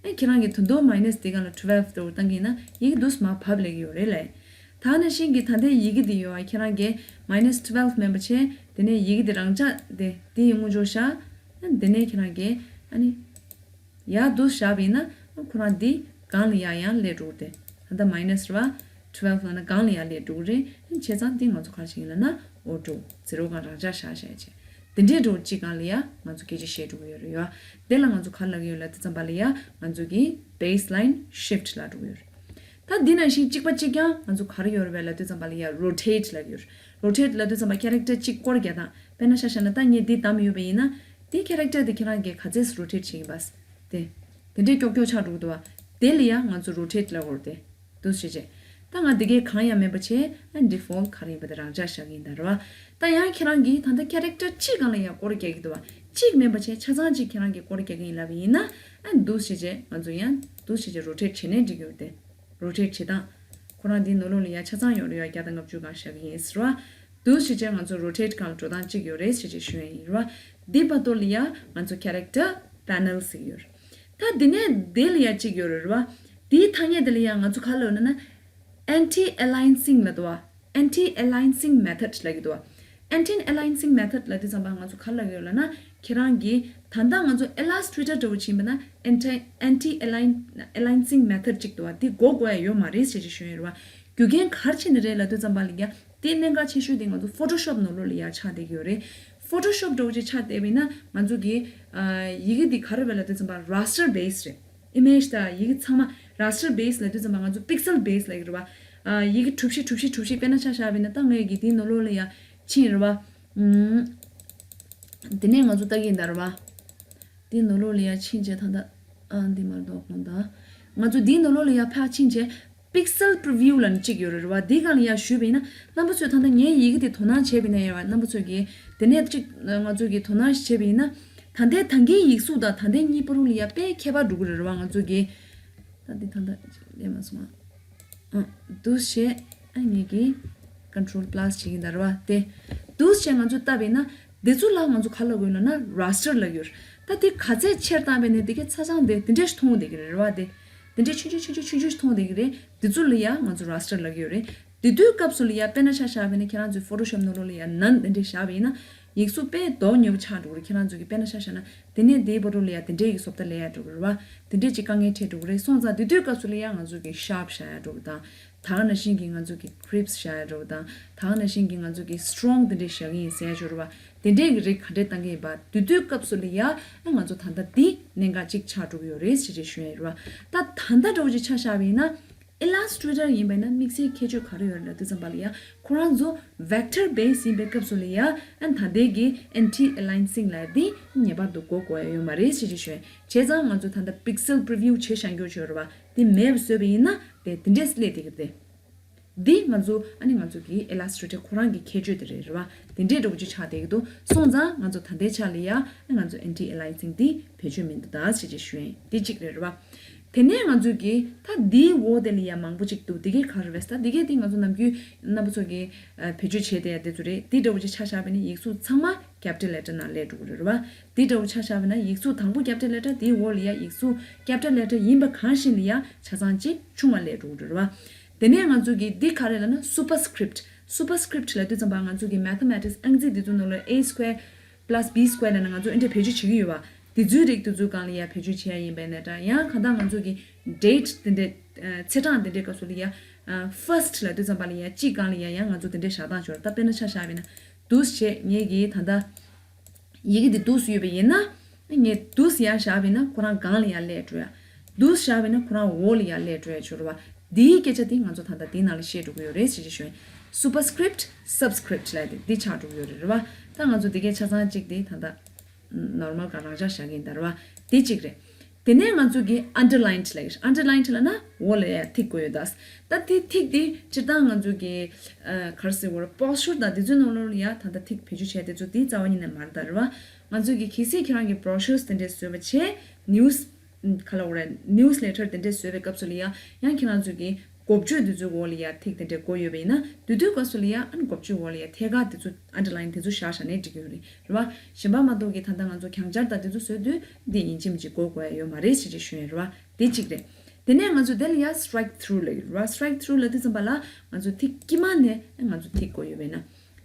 ཨེ་ཁྱེད་རང་གིས་ད་དུང་minus དེ་སྒང་ལ་twelve འདྲ་བོ་བཏང་གི་ཡིན་ན་ཡི་གེ་འདུག་སེ་མར་བབས་ལེ་གི་ཡོད་རེད་ལབ། ད་ནང་བཞིན་གྱི་ད་ལྟའི་ཡི་གེ་འདི་ཡོད་ཨ། ཁྱེད་རང་གིས་minus twelve མིན་པ་བྱས་དེ་ནས་ཡི་གེ་འདི་རང་འཇགས་དེ་དེ་ཡི་དངོས་འཇོག་བཞག་དེ་ནས་ཁྱེད་རང་གིས་ཨ་ནི། ཡར་འདུག་བཞག་པ་ཡིན་ན་ཁོ་རང་འདི་སྒང་ལ་ཡར་ཡང་སླེབས་འགྲོ་གི་རེད། ད་ལྟ་minus རེད་བ། twelve ལབ་ན་སྒང་ལ་ཡར་སླེབས་འགྲོ་གི་རེད། བྱས་ཙང་འདི་ང་ཚོ་ག་རེ་བྱེད་ཀྱི་ཡིན་ལབ་ན་auto zero སྒང་རང་འཇགས་བཞག་བཞག་བྱས། དེ་འདྲའི་འགྲོ་གཅིག་སྒང་ལ་ཡ་ང་ཚོ་སྐད་ཆ་བཤད་འགྲོ་གི་ཡོད་རེད་ཡ། དེ་ལ་ང་ཚོ་ག་རེ་ལབ་ཀྱི་ཡོད་ལབ་དུས་ཙམ་པ་ལ་ཡ་ང་ཚོ་གི་baseline shift ལབ་འགྲོ་གི་ཡོད་རེད། ད་འདི་ནང་བཞིན་གཅིག་པ་གཅིག་རྐྱང་ང་ཚོ་ག་རེ་ཡོད་རེད་པས་ལབ་དུས་ཙམ་པ་ལ་ཡ་rotate་ལབ་ཀྱི་ཡོད་རེད། rotate་ལབ་དུས་ཙམ་པ་character་གཅིག་སྐོར་རྒྱག་སྟངས། དཔེར་ན་ཆ་བཞག་ན་ད་ངས་འདི་བདམས་ཡོད་པ་ཡིན་ན། འདི་character་དེ་ཁྱེད་རང་གིས་ག་ཚད་rotate་བྱེད་ཀྱི་ཡིན་པ། དེ། དེ་འདྲའི་ཀྱོག་ཀྱོག་ཆགས་འགྲོ་གི་འདུག་བ། དེ་ལ་ཡ་ང་ཚོ་rotate་ལབ་དགོས་རེད་དེ། འདུག་སེ་བྱས། ད་ང་འདི་གའི་གང་ཡང་མེད་པ་བྱས། ཨ་default་ག་རེ་ཡིན་པ་དེ་རང་འཇགས་བཞག་གི་ཡིན་ད་རེད་བ། ད་ཡང་ཁྱེད་རང་གིས་ད་ལྟ་character་གཅིག་སྒང་ལ་ཡ་སྐོར་རྒྱག་གི་འདུག་བ། གཅིག་མིན་པ་བྱས་ཆ་ཚང་གཅིག་ཁྱེད་རང་གིས་སྐོར་རྒྱག་གི་ཡིན་ལབ་པ་ཡིན་ན། ཨ་འདུག་སེ་བྱས་ང་ཚོ་ཡང་འདུག་སེ་བྱས་rotate་བྱས་ནས་འགྲིག་གི་ཡོད་དེ། rotate་བྱེད་སྟངས། ཁོ་རང་འདིའི་ནང་ལོགས་ལ་ཡ་ཆ་ཚང་ཡོད་རེད་ཡ། བརྒྱ་དང་ལྔ་བཅུ་སྒང་བཞག་གི་ཡིན་ཟེར་བ། འདུག་སེ་བྱས་ང་ཚོ་rotate་སྒང་ལ་འགྲོ་སྟངས་གཅིག་ཡོད་རེད་ཟེར་བྱས་ཞུ་ཡ་ཡིན་རེད་བ། འདི་བར་དོ་ལ་ཡ་ང་ཚོ་character panel་ཟེར་གྱི་ཡོད་རེད། ད་འདི་ནས་འདི་ལ་ཡ་གཅིག་ཡོད་རེད་བ། འདིའི་ཐ་སྙད་འདི་ལ་ཡ་ང་ཚོ་ག་ལབ་ན་ན། anti-aliasing་ལབ་འདུག་བ། anti-aliasing method་ལབ་ཀྱི་འདུག་བ། anti-aliasing method་ལབ་དུས་ཙམ་པ་ང་ཚོ་ག་ལབ་ཀྱི་ཡོད་ལབ་ན། ཁྱེད་རང་གིས་ད་ལྟ་ང་ཚོ་Illustrator་འདྲ་བོ་ཕྱིན་པ་ན་anti anti-align aliasing method་གཅིག་འདུག་བ། འདི་དགོས་དགོས་ཡ་ཡོད་མ་རེད་ཟེར་ཅིག་ཞུ་ཡ་རེད་བ། རྒྱུ་རྐྱེན་ག་རེ་བྱས་ནས་རེད་ལབ་དུས་ཙམ་པ་ལ་ཡ། དེ་གནད་འགག་ཆེ་ཤོས་དེ་ང་ཚོ་Photoshop་ནང་ལོགས་ལ་ཡ་ཆགས་བསྡད་ཀྱི་ཡོད་རེད། Photoshop་འདྲ་བོ་ཅིག་ཆགས་བསྡད་པ་ཡིན་ན་ང་ཚོ་གི་ཨ་ཡི་གེ་འདི་ག་རེ་རེད་ལབ་དུས་ཙམ་པ་raster base་རེད། image་དང་ཡི་གེ་ཚང་མ་raster base་ལབ་དུས་ཙམ་པ་ང་ཚོ་pixel base་ལབ་ཀྱི་རེད་བ། ཨ་ཡི་གེ་གྲུ་བཞི་གྲུ་བཞི་གྲུ་བཞི་དཔེར་ན་ཆ་བཞག་པ་ཡིན་ན་ད་ངས་ཀྱི་དེའི་ནང་ལོགས་ལ་ཡ་ཕྱིན་རེད་བ། ཨུམ། དེ་ནས་ང་ཚོ་ལྟ་གི་ཡིན་ད་རེད་བ། དེའི་ནང་ལོགས་ལ་ཡ་ཕྱིན་བྱས་ད་ལྟ། ཨ་འདི་མར་ལྡོག་གོང་ད། ང་ཚོ་དེའི་ནང་ལོགས་ལ་ཡ་ཕར་ཕྱིན་བྱས། Pixel Preview་ལབ་ནས་གཅིག་ཡོད་རེད་བ། འདི་སྒང་ལ་ཡ་ཞུས་པ་ཡིན་ན་རྣམ་པ་ཚོས་ད་ལྟ་ངའི་ཡི་གེ་དེ་དོ་སྣང་བྱས་པ་ཡིན་ན་ཡ་བ་རྣམ་པ་ཚོས་ཀྱིས་དེ་ནས་གཅིག་ང་ཚོས་ཀྱིས་དོ་སྣང་བྱས་པ་ཡིན་ན། ད་ལྟའི་ད་གིན་ཡིག་གཟུགས་དང་ད་ལྟའི་གཉིས་བར་ལ་ཡ་དཔེ་ཁྱད་པར་འགྲོ་གི་རེད་བ། ང་ཚོས་ཀྱིས་ད་འདི་ད་ལྟ་ལས་མ་སོང་ཨ། ཨ་འདུག་བྱས་ཨ་ངེད་ཀྱིས་Control Plus་བྱེད་ཀྱི་ཡིན་ད་རེད་བ། དེ་འདུག་བྱས་ང་ཚོས་བལྟས་པ་ཡིན་ན། འདི་ཚོ་ལ་ང་ཚོ་ག་ལབ་དགོས་ལབ་ན་raster་ལབ་ཀྱི་ཡོད་རེད། ད་དེ་ག་ཚད་ཆེར་བཏང་བས་ནས་དེ་གའི་ཚ་ཚང་དེ་དེ་འདྲས་ཞིག་མཐོང་བསྡད་ཀྱི་རེད་རེད་བ། དེ་དེ་འདྲས་ཆུང་ཆུང་ཆུང་ཆུང་ཆུང་ཞིག་མཐོང་བསྡད་ཀྱི་རེད། འདི་ཚོ་ལ་ཡ་ང་ཚོ་raster་ལབ་ཀྱི་ཡོད་རེད། དེ་དུས་སྐབས་སུ་ལ་ཡ་དཔེར་ན་ཆ་བཞག་པ་ཡིན་ན་ཁྱེད་རང་ཚོའི་Photoshop་ནང་ལོགས་ལ་ཡ་none་དེ་འདྲས་བཞག་པ་ཡིན་ན་ཡིག་གཟུགས་དཔེ་མདོག་ཉེས་པོ་ཆགས་འགྲོ་གི་རེད། ཁྱེད་རང་ཚོ་གི་དཔེར་ན་ཆ་བཞག་ན་དེ་ནས་དེའི་བར་དུ་ལ་ཡ་དེ་འདྲས་ཀྱི་བཟོ་ལྟ་ལས་ཡ་འགྲོ་གི་རེད་བ། དེ་འདྲས་ཀྱི་དཀའ་ངལ་འཕྲད་འགྲོ་གི་རེད། སོང་ཙང་དེ་དུས་སྐབས་སུ་ལ་ཡ་ང་ཚོ་གི་sharp་བཞག་ཡ་འགྲོ་གི་དང་། ད་ག་ནང་བཞིན་གྱི་ང་ཚོ་གི་crisp་བཞག་ཡ་འགྲོ་གི་དང་། ད་ག་ནང་བཞིན་གྱི་ང་ཚོ་གི་strong་དེ་འདྲས་བཞག་གི་ཡིན་ཟེར་ཡ་འགྲོ་རེད་བ། དེ་འདྲས་ཀྱི་རིགས་ག་འདྲས་བཏང་གི་ཡིན་པ་དེ་དུས་སྐབས་སུ་ལ་ཡ་ང་ཚོ་ད་ལྟ་འདི་གནད་འགག་ཅིག་ཆགས་འགྲོ་གི་ཡོད་རེད་ཟེར་ཅིག་ཞུ་ཡ་ཡོད་རེད་བ། ད་ད་ལྟ་འདྲ་བོ་ཅིག་ཆ་བཞག་པ་ཡིན་ན། Illustrator་ཡིན་པ་ཡིན་ན་དམིགས་བསལ་ཁྱད་ཆོས་ག་རེ་ཡོད་རེད་ལབ་དུས་ཙམ་པ་ལ་ཡ་ཁོ་རང་ཚོ་vector base་ཡིན་པའི་སྐབས་སུ་ལ་ཡ་ཨ་ད་ལྟའི་གི་anti-aliasing་ལབ་ཡ་འདི་ངེས་པར་དུ་དགོས་དགོས་ཡ་ཡོད་མ་རེད་ཟེར་ཅིག་ཞུ་ཡ། བྱས་ཙང་ང་ཚོ་ད་ལྟ་pixel preview་བྱས་བཞག་རྒྱུ་ཡོད་རེད་བ། དེ་མེད་པ་བཟོས་པ་ཡིན་ན་དེ་དེ་འདྲས་སླེབས་བསྡད་ཀྱི་རེད། འདི་ང་ཚོ་ཨ་ནི་ང་ཚོ་གི་Illustrator་ཁོ་རང་གི་ཁྱད་ཆོས་དེ་རེད་རེད་བ། དེ་འདྲས་འདྲ་བོ་ཅིག་ཆགས་བསྡད་ཀྱི་འདུག་སོང་ཙང་ང་ཚོ་ད་ལྟའི་ཆ་ལ་ཡ་ཨ་ང་ཚོ་anti-aliasing་འདི་བེད་སྤྱོད་མི་འདུག་ད་ཟེར་ཅིག་ཞུ་ཡིན། འདི་གཅིག་རེད་རེད་བ། དེ་ནས་ང་ཚོ་གི་ད་འདིའི་འོག་དེ་ལ་ཡ་མང་པོ་ཅིག་འདུག་འདི་གའི་ག་རེ་རེད་ཟེར་ད་འདི་གའི་འདི་ང་ཚོ་ནམ་རྒྱུན་རྣམ་པ་ཚོ་གི་ཨ་བེད་སྤྱོད་བྱས་བསྡད་ཡ་དེ་ཚོ་རེད། འདི་འདྲ་བོ་ཅིག་ཆ་བཞག་པ་ཡིན་ན་ཡིག་གཟུགས་ཚང་མ་capital letter་ནང་སླེབས་འགྲོ་གི་རེད་རེད་བ། འདི་འདྲ་བོ་ཆ་བཞག་པ་ཡིན་ན་ཡིག་གཟུགས་དང་པོ་capital letter་དེའི་འོག་ལ་ཡ་ཡིག་གཟུགས་capital letter་ཡིན་པ་གང་ཞིག་ལ་ཡ་ཆ་ཚང་ཅིག་ཆུང་བ་སླེབས་འགྲོ་གི་རེད་རེད་བ། དེ་ནས་ང་ཚོ་གི་འདི་ག་རེ་ལབ་ན་superscript། superscript་ལབ་དུས་ཙམ་པ་ང་ཚོ་གི་mathematics་ཨང་རྩིས་འདི་ཚོ་ནང་ལ་a square plus b square་ལབ་ན་ང་ཚོ་འདི་འདྲ་བེད་སྤྱོད་བྱེད་ཀྱི་ཡོད་བ། དེ་ཚོའི་རིགས་དེ་ཚོའི་སྒང་ལ་ཡ་བེད་སྤྱོད་བྱེད་ཡ་ཡིན་པ་ཡིན་ན་འདྲ། ཡང་གང་ལྟར་ང་ཚོ་གི་date་དེ་འདྲའི་ཚེས་གྲངས་དེ་འདྲའི་སྐབས་སུ་ལ་ཡ་first་ལབ་དུས་ཙམ་པ་ལ་ཡ་གཅིག་སྒང་ལ་ཡ་ཡང་ང་ཚོ་དེ་འདྲའི་བཞག་སྟངས་ཡོད་རེད། ད་དཔེར་ན་ཆ་བཞག་པ་ཡིན་ན་འདུག་སེ་བྱས་ངེད་ཀྱིས་ད་ལྟ་ཡི་གེ་འདི་འདུག་སེ་ཡོད་པ་ཡིན་ན། ངས་འདུག་སེ་ཡར་བཞག་པ་ཡིན་ན་ཁོ་རང་སྒང་ལ་ཡར་སླེབས་འགྲོ་ཡ། འདུག་སེ་བཞག་པ་ཡིན་ན་ཁོ་རང་འོག་ལ་ཡར་སླེབས་འགྲོ་ཡ་ཆོག་རེད་བ། འདིའི་སྐད་ཆ་དེ་ང་ཚོ་ད་ལྟ་འདིའི་ནང་ལ་བཤད་འགྲོ་གི་ཡོད་རེད་ཟེར་གྱི་ཞུ་ཡིན། superscript subscript་ལབ་དེ་འདི་ཆགས་འགྲོ་གི་ཡོད་རེད་རེད་བ། ད་ང་ཚོ་འདི་གའི་ཆ་ཚང་གཅིག་དེ་ད་ལྟ་normal་ག་རང་འཇགས་བཞག་གི་ཡིན་ད་རེད་བ། དེ་གཅིག་རེད། དེ་ནས་ང་ཚོ་གི་underlined་ལབ་ཀྱི། underlined་ལབ་ན་འོག་ལ་ཡ་ཐིག་དགོས་ཡོད་ད། ད་དེ་ཐིག་དེ་སྤྱིར་བཏང་ང་ཚོ་གི་ཨ་ག་རེ་ཟེར་དགོས་རེད། brochure་དང་དེ་ཚོའི་ནང་ལོགས་ལ་ཡ་ད་ལྟ་ཐིག་བེད་སྤྱོད་བྱས་དེ་ཚོ་དེ་རྩ་བ་ཉིད་ནས་མ་རེད་ད་རེད་བ། ང་ཚོ་གི་གལ་སྲིད་ཁྱེད་རང་གི་brochures་དེ་འདྲས་བཟོས་པ་བྱས། news་ག་ལབ་དགོས་རེད། newsletter་དེ་འདྲས་བཟོས་པའི་སྐབས་སུ་ལ་ཡ་ཡང་ཁྱེད་རང་ཚོ་གི་འགོ་བརྗོད་དེ་ཚོའི་འོག་ལ་ཡ་ཐིག་དེ་འདྲས་དགོས་ཡོད་པ་ཡིན་ན་དེ་དུས་སྐབས་སུ་ལ་ཡ་ཨ་ནི་འགོ་བརྗོད་འོག་ལ་ཡ་ཐད་ཀར་དེ་ཚོ་underline་དེ་ཚོ་བཞག་བཞག་ནས་འགྲིག་གི་ཡོད་རེད། རེད་བ། གཞན་པ་མ་གཏོགས་ཀྱི་ད་ལྟ་ང་ཚོ་གྱང་སྦྱར་དང་དེ་ཚོ་བཟོས་དུས་འདི་ཡིན་གཅིག་མིན་གཅིག་དགོས་དགོས་ཡ་ཡོད་མ་རེད་ཟེར་ཅིག་ཞུ་ཡ་རེད་བ། དེ་གཅིག་རེད། དེ་ནས་ང་ཚོ་དེ་ལ་ཡ་strike through་ལབ་ཡོད་རེད་བ། strike through་ལབ་དུས་ཙམ་པ་ལ་ང་ཚོ་ཐིག་དཀྱིལ་མ་ནས་ང་ཚོ་ཐིག་དགོས་ཡོད་པས་ན།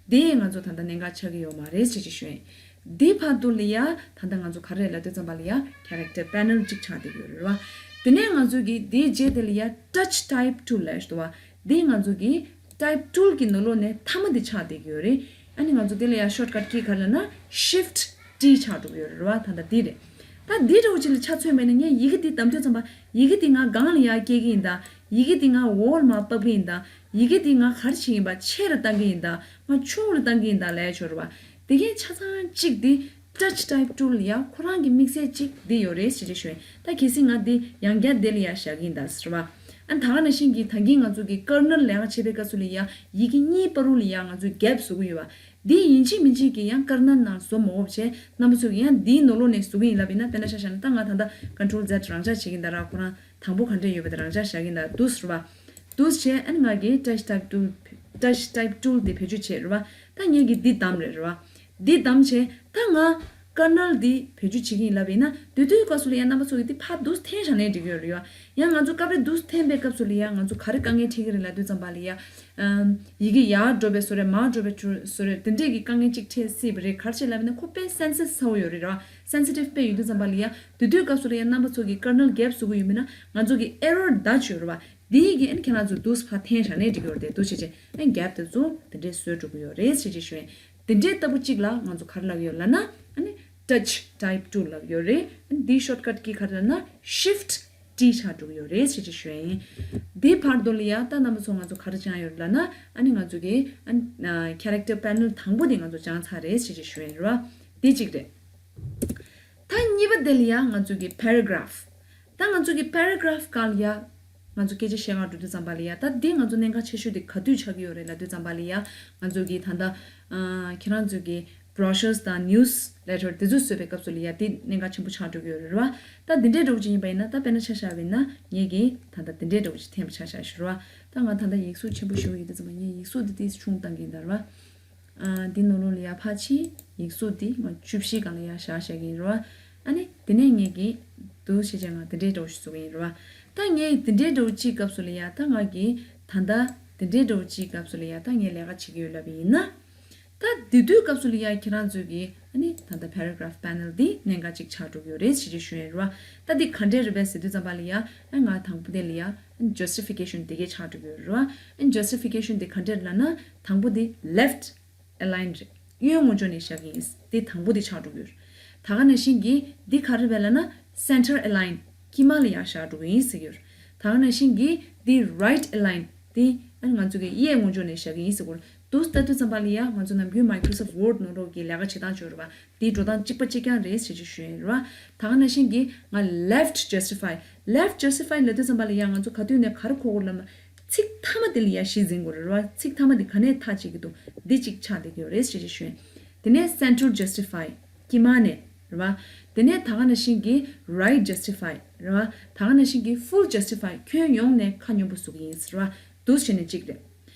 དེ་ང་ཚོ་ད་ལྟ་གནད་འགག་ཆགས་ཀྱི་ཡོད་མ་རེད་ཟེར་ཅིག་ཞུ་ཡིན། དེ་བར་དུ་ལ་ཡ་ད་ལྟ་ང་ཚོ་ག་རེ་ལབ་དུས་ཙམ་པ་ལ་ཡ་character panel་གཅིག་ཆགས་བསྡད་ཀྱི་ཡོད་རེད་བ། དེ་ནས་ང་ཚོ་གི་དེའི་རྗེས་དེ་ལ་ཡ་touch type tool་ལབ་ཡོད་རེད་བ། འདི་ང་ཚོ་གི་type tool་གི་ནང་ལོགས་ནས་མཐའ་མ་འདི་ཆགས་བསྡད་ཀྱི་ཡོད་རེད། ཨ་ནི་ང་ཚོ་འདི་ལ་ཡ་shortcut key་ག་རེ་ལབ་ན་shift T་ཆགས་འགྲོ་གི་ཡོད་རེད་བ། ད་ལྟ་འདི་རེད། ད་འདི་འདྲ་བོ་ཅིག་ལ་ཆ་མཚོན་པ་ཡིན་ན་ངས་ཡི་གེ་འདི་བདམས་དུས་ཙམ་པ་ཡི་གེ་འདི་ང་སྒང་ལ་ཡ་སྐྱེལ་གི་ཡིན་ད། ཡི་གེ་འདི་ང་འོག་ལ་མར་ཕབ་གི་ཡིན་ད། ཡི་གེ་འདི་ང་ག་རེ་བྱེད་ཀྱི་ཡིན་པ། ཆེ་རུ་བཏང་གི་ཡིན་ད། ང་ཆུང་རུ་བཏང་གི་ཡིན་ད་ལབ་ཡ་ཅིག་ཡོད་རེད་བ། དེ་གའི་ཆ་ཚང་གཅིག་འདི་touch type tool ཡ། ཁོ་རང་གི་དམིགས་བསལ་གཅིག་འདི་ཡོད་རེད་ཟེར་ཅིག་ཞུ་ཡིན། ད་གལ་སྲིད་ང་འདི་ཡང་བསྐྱར་དེ་ལ་ཡ་བཞག་གི་ཡིན་ད་ཟེར་བ། ཨ་ད་ག་ནང་བཞིན་གྱི་ད་གིན་ང་ཚོ་གི་ཀར་ནལ་ལས་ཀ་བྱེད་པའི་སྐབས་སུ་ལ་ཡ་ཡི་གེ་གཉིས་བར་དུ་ལ་ཡ་ང་ཚོས་གེབ་བཟོ་གི་ཡོད་བ། འདི་ཡིན་གཅིག་མིན་གཅིག་གི་ཡང་ཀར་ནལ་ནང་བཟོ་མ་དགོས་པ་བྱས། རྣམ་པ་ཚོ་གི་ཡང་འདིའི་ནང་ལོགས་ནས་བཟོ་གི་ཡིན་ལབ་ཡིན་ན། དཔེར་ན་ཆ་བཞག་ན་ད་ང་ད་ལྟ་Control Z རང་འཇགས་བྱེད་ཀྱི་ཡིན་ད་ར། ཁོ་རང་དང་པོ་ག་འདྲས་ཡོད་པ་དེ་རང་འཇགས་བཞག་གི་ཡིན་ད། འདུག་ཟེར་བ། འདུག་བྱས། ཨ་ནི་ང་གིས་touch type tool touch type tool དེ་བེད་སྤྱོད་བྱས་རེད་བ། ད་ངས་ཀྱིས་འདི་བདམས་རེད་རེད་བ། འདི་བདམས་བྱས། ད་ང་ཀར་ནལ་འདི་བེད་སྤྱོད་བྱེད་ཀྱི་ཡིན་ལབ་ཡིན་ན། དེ་དུས་སྐབས་སུ་ལ་ཡང་རྣམ་པ་ཚོ་གིས་འདི་ཕར་འདུག་འཐེན་བཞག་ནའི་འགྲིག་གི་ཡོད་རེད་བ། ཡང་ང་ཚོ་སྐབས་རེ་འདུག་འཐེན་པའི་སྐབས་སུ་ལ་ཡང་ང་ཚོ་ག་རེ་དཀའ་ངལ་འཕྲད་ཀྱི་རེད་ལབ་དུས་ཙམ་པ་ལ་ཡ། ཨམ། ཡི་གེ་ཡར་འགྲོ་བའི་བཟོ་འདྲ་མར་འགྲོ་བའི་བཟོ་འདྲ་དེ་འདྲས་ཀྱི་དཀའ་ངལ་ཅིག་འཕྲད་སྲིད་པ་རེད། ག་རེ་བྱས་ལབ་ན་ཁོ་དཔེ་སེན་སི་ཊིབ་ཚ་པོ་ཡོད་རེད་ར། སེན་སི་ཊིབ་དཔེ་ཡོད་དུས་ཙམ་པ་ལ་ཡ། དེ་དུས་སྐབས་སུ་ལ་ཡ་རྣམ་པ་ཚོ་གིས་ཀར་ནལ་གེབ་བཟོ་གི་ཡོད་མིན་ན། ང་ཚོ་གི་ཨེ་རོར་བརྡ་ཅིག་ཡོད་རེད་བ། དེ་ཡི་གེ་ཨ་ནི་ཁྱེད་རང་ཚོ་འདུག་ཕར་འཐེན་བཞག་ནའི་འགྲིག་གི་ཡོད་རེད་དེ། འདུག་བྱས་བྱས་ཨ་ནི་གེབ་དེ་ཚོ་དེ་འདྲས་བཟོས་འགྲོ་གི་ཡོད་རེད་ཟེར་ཅིག་ཞུ་ཡིན། དེ་འདྲའི་ལྟ་བུ་གཅིག་ལ་ང་ཚོ་ག་རེ་ལབ་ཡོད་ལབ་ན། ཨ་ནི་touch type tool ལབ་ཡོད་རེད། ཨ་ནི་འདིའི་ཤོཊ་ཀཊ་གི་ག་རེ་ལབ་ན་shift T ཆགས་འགྲོ་གི་ཡོད་རེད་ཟེར་ཅིག་ཞུ་ཡིན། འདི་བར་དུ་ལ་ཡ་ད་རྣམ་པ་ཚོ་ང་ཚོ་ག་རེ་སྦྱངས་ཡོད་ལབ་ན། ཨ་ནི་ང་ཚོ་གི་ཨ་ནི་character panel དང་པོ་དེ་ང་ཚོ་སྦྱངས་ཚར་རེད་ཟེར་ཅིག་ཞུ་ཡིན་རེད་བ། འདི་གཅིག་རེད། ད་གཉིས་པ་དེ་ལ་ཡ་ང་ཚོ་གི་paragraph། ད་ང་ཚོ་གི་paragraph སྒང་ལ་ཡ་ང་ཚོ་སྐད་ཆ་བཤད་ག་འགྲོ་དུས་ཙམ་པ་ལ་ཡ། ད་འདི་ང་ཚོ་གནད་འགག་ཆེ་ཤོས་དེ་ག་དུས་ཆགས་ཀྱི་ཡོད་རེད་ལབ་དུས་ཙམ་པ་ལ་ཡ། ང་ཚོ་གི་ད་ལྟ་ཨ་ཁྱེད་རང་ཚོ་གི་brochures དང་newsletter དེ་ཚོ་བཟོས་པའི་སྐབས་སུ་ལ་ཡ་དེ་གནད་འགག་ཆེན་པོ་ཆགས་འགྲོ་གི་ཡོད་རེད་བ། ད་འདི་འདྲའི་འདྲ་བོ་ཅིག་ཡིན་པ་ཡིན་ན། ད་དཔེར་ན་ཆ་བཞག་པ་ཡིན་ན། ངས་ཀྱིས་ད་ལྟ་འདི་འདྲའི་འདྲ་བོ་ཅིག་འཐེན་པ་ཆ་བཞག་ཞུ་རེད་བ། ད་ང་ད་ལྟ་ཡིག་གཟུགས་ཆེན་པོ་ཞེ་པོ་ཡོད་དུས་ཙམ་པ་ངས་ཡིག་གཟུགས་འདི་ཏོག་ཙམ་ཆུང་བཏང་གི་ཡིན་ད་རེད་བ། ཨ་འདི་ནང་ལོགས་ལ་ཡར་ཕར་ཕྱིན། ཡིག་གཟུགས་འདི་ང་བཅུ་བཞི་སྒང་ལ་ཡར་བཞག་བཞག་གི་ཡིན་རེད་བ། ཨ་ནི་དེ་ནས་ངས་ཀྱིས་འདུག་བྱས་བྱས་ང་འདི་འདྲའི་འདྲ་བོ་ཞིག་བཟོ་གི་ཡིན་རེད་བ། ད་ངས་འདི་འདྲའི་འདྲ་བོ་ཅིག་སྐབས་སུ་ལ་ཡ། ད་ང་གིས་ད་ལྟ་འདི་འདྲའི་འདྲ་བོ་ཅིག་སྐབས་སུ་ལ་ཡ་ད་ངས་ལས་ཀ་བྱེད་ཀྱི་ཡོད་ལབ་པ་ཡིན་ན། ད་འདི་དུས་སྐབས་སུ་ལ་ཡ་ཁྱེད་རང་ཚོས་ཀྱིས་ཨ་ནི་ད་ལྟ་paragraph panel འདི་གནད་འགག་ཅིག་ཆགས་འགྲོ་གི་ཡོད་རེད་ཟེར་ཅིག་ཞུ་ཡིན་རེད་བ། ད་འདི་ག་འདྲས་རེད་པས་ཟེར་དུས་ཙམ་པ་ལ་ཡ། ཨ་ང་དང་པོ་དེ་ལ་ཡ་ཨ་ནི་justification འདི་གས་ཆགས་འགྲོ་གི་ཡོད་རེད་བ། ཨ་ནི་justification འདི་ག་འདྲས་ལབ་ན། དང་པོ་འདི་left align རེད། གཡོན་ངོས་ཕྱོགས་ནས་བཞག་གི་ཡིན། འདི་དང་པོ་འདི་ཆགས་འགྲོ་གི་ཡོད་རེད། ད་ག་ནང་བཞིན་གྱི་འདི་ག་རེ་རེད་པས་ལབ་ན། center align དཀྱིལ་མ་ལ་ཡ་བཞག་འགྲོ་གི་ཡིན་ཟེར་གྱི་ཡོད་རེད། ད་ག་ནང་བཞིན་གྱི་འདི་right align འདི་ཨ་ནི་ང་ཚོ་གི་གཡས་ངོས་ཕྱོགས་ནས་བཞག་གི་ཡིན་ཟེར་གྱི་ཡོད་རེད། འདུག་ལྟ་དུས་ཙམ་པ་ལ་ཡ་ང་ཚོ་ནམ་རྒྱུན་Microsoft Word ནང་ལོགས་ཀྱི་ལས་ཀ་བྱེད་སྟངས་ཅིག་ཡོད་རེད་བ། དེའི་འགྲོ་སྟངས་གཅིག་པ་གཅིག་རྐྱང་རེད་ཟེར་ཅིག་ཞུ་ཡིན་རེད་བ། ད་ག་ནང་བཞིན་གྱི་ང་left justify left justify ལབ་དུས་ཙམ་པ་ལ་ཡ་ང་ཚོ་ག་དུས་ནས་ག་རེ་གོ་དགོས་ལབ་ན། ཚིག་མཐའ་མ་དེ་ལ་ཡ་གཞི་འཛིན་དགོས་རེད་བ། ཚིག་མཐའ་མ་དེ་ག་ནས་མཐའ་གཅིག་གི་འདུག་འདི་གཅིག་ཆགས་བསྡད་ཀྱི་ཡོད་རེད་ཟེར་ཅིག་ཞུ་ཡིན། དེ་ནས་center justify དཀྱིལ་མ་ནས་རེད་བ། དེ་ནས་ད་ག་ནང་བཞིན་གྱི་right justify རེད་བ། ད་ག་ནང་བཞིན་གྱི་full justify ཁྱོན་ཡོངས་ནས་ཁ་སྙོམས་པོ་བཟོ་གི་ཡིན་ཟེར་བ། འདུག་བྱས་ནས་གཅིག་རེད།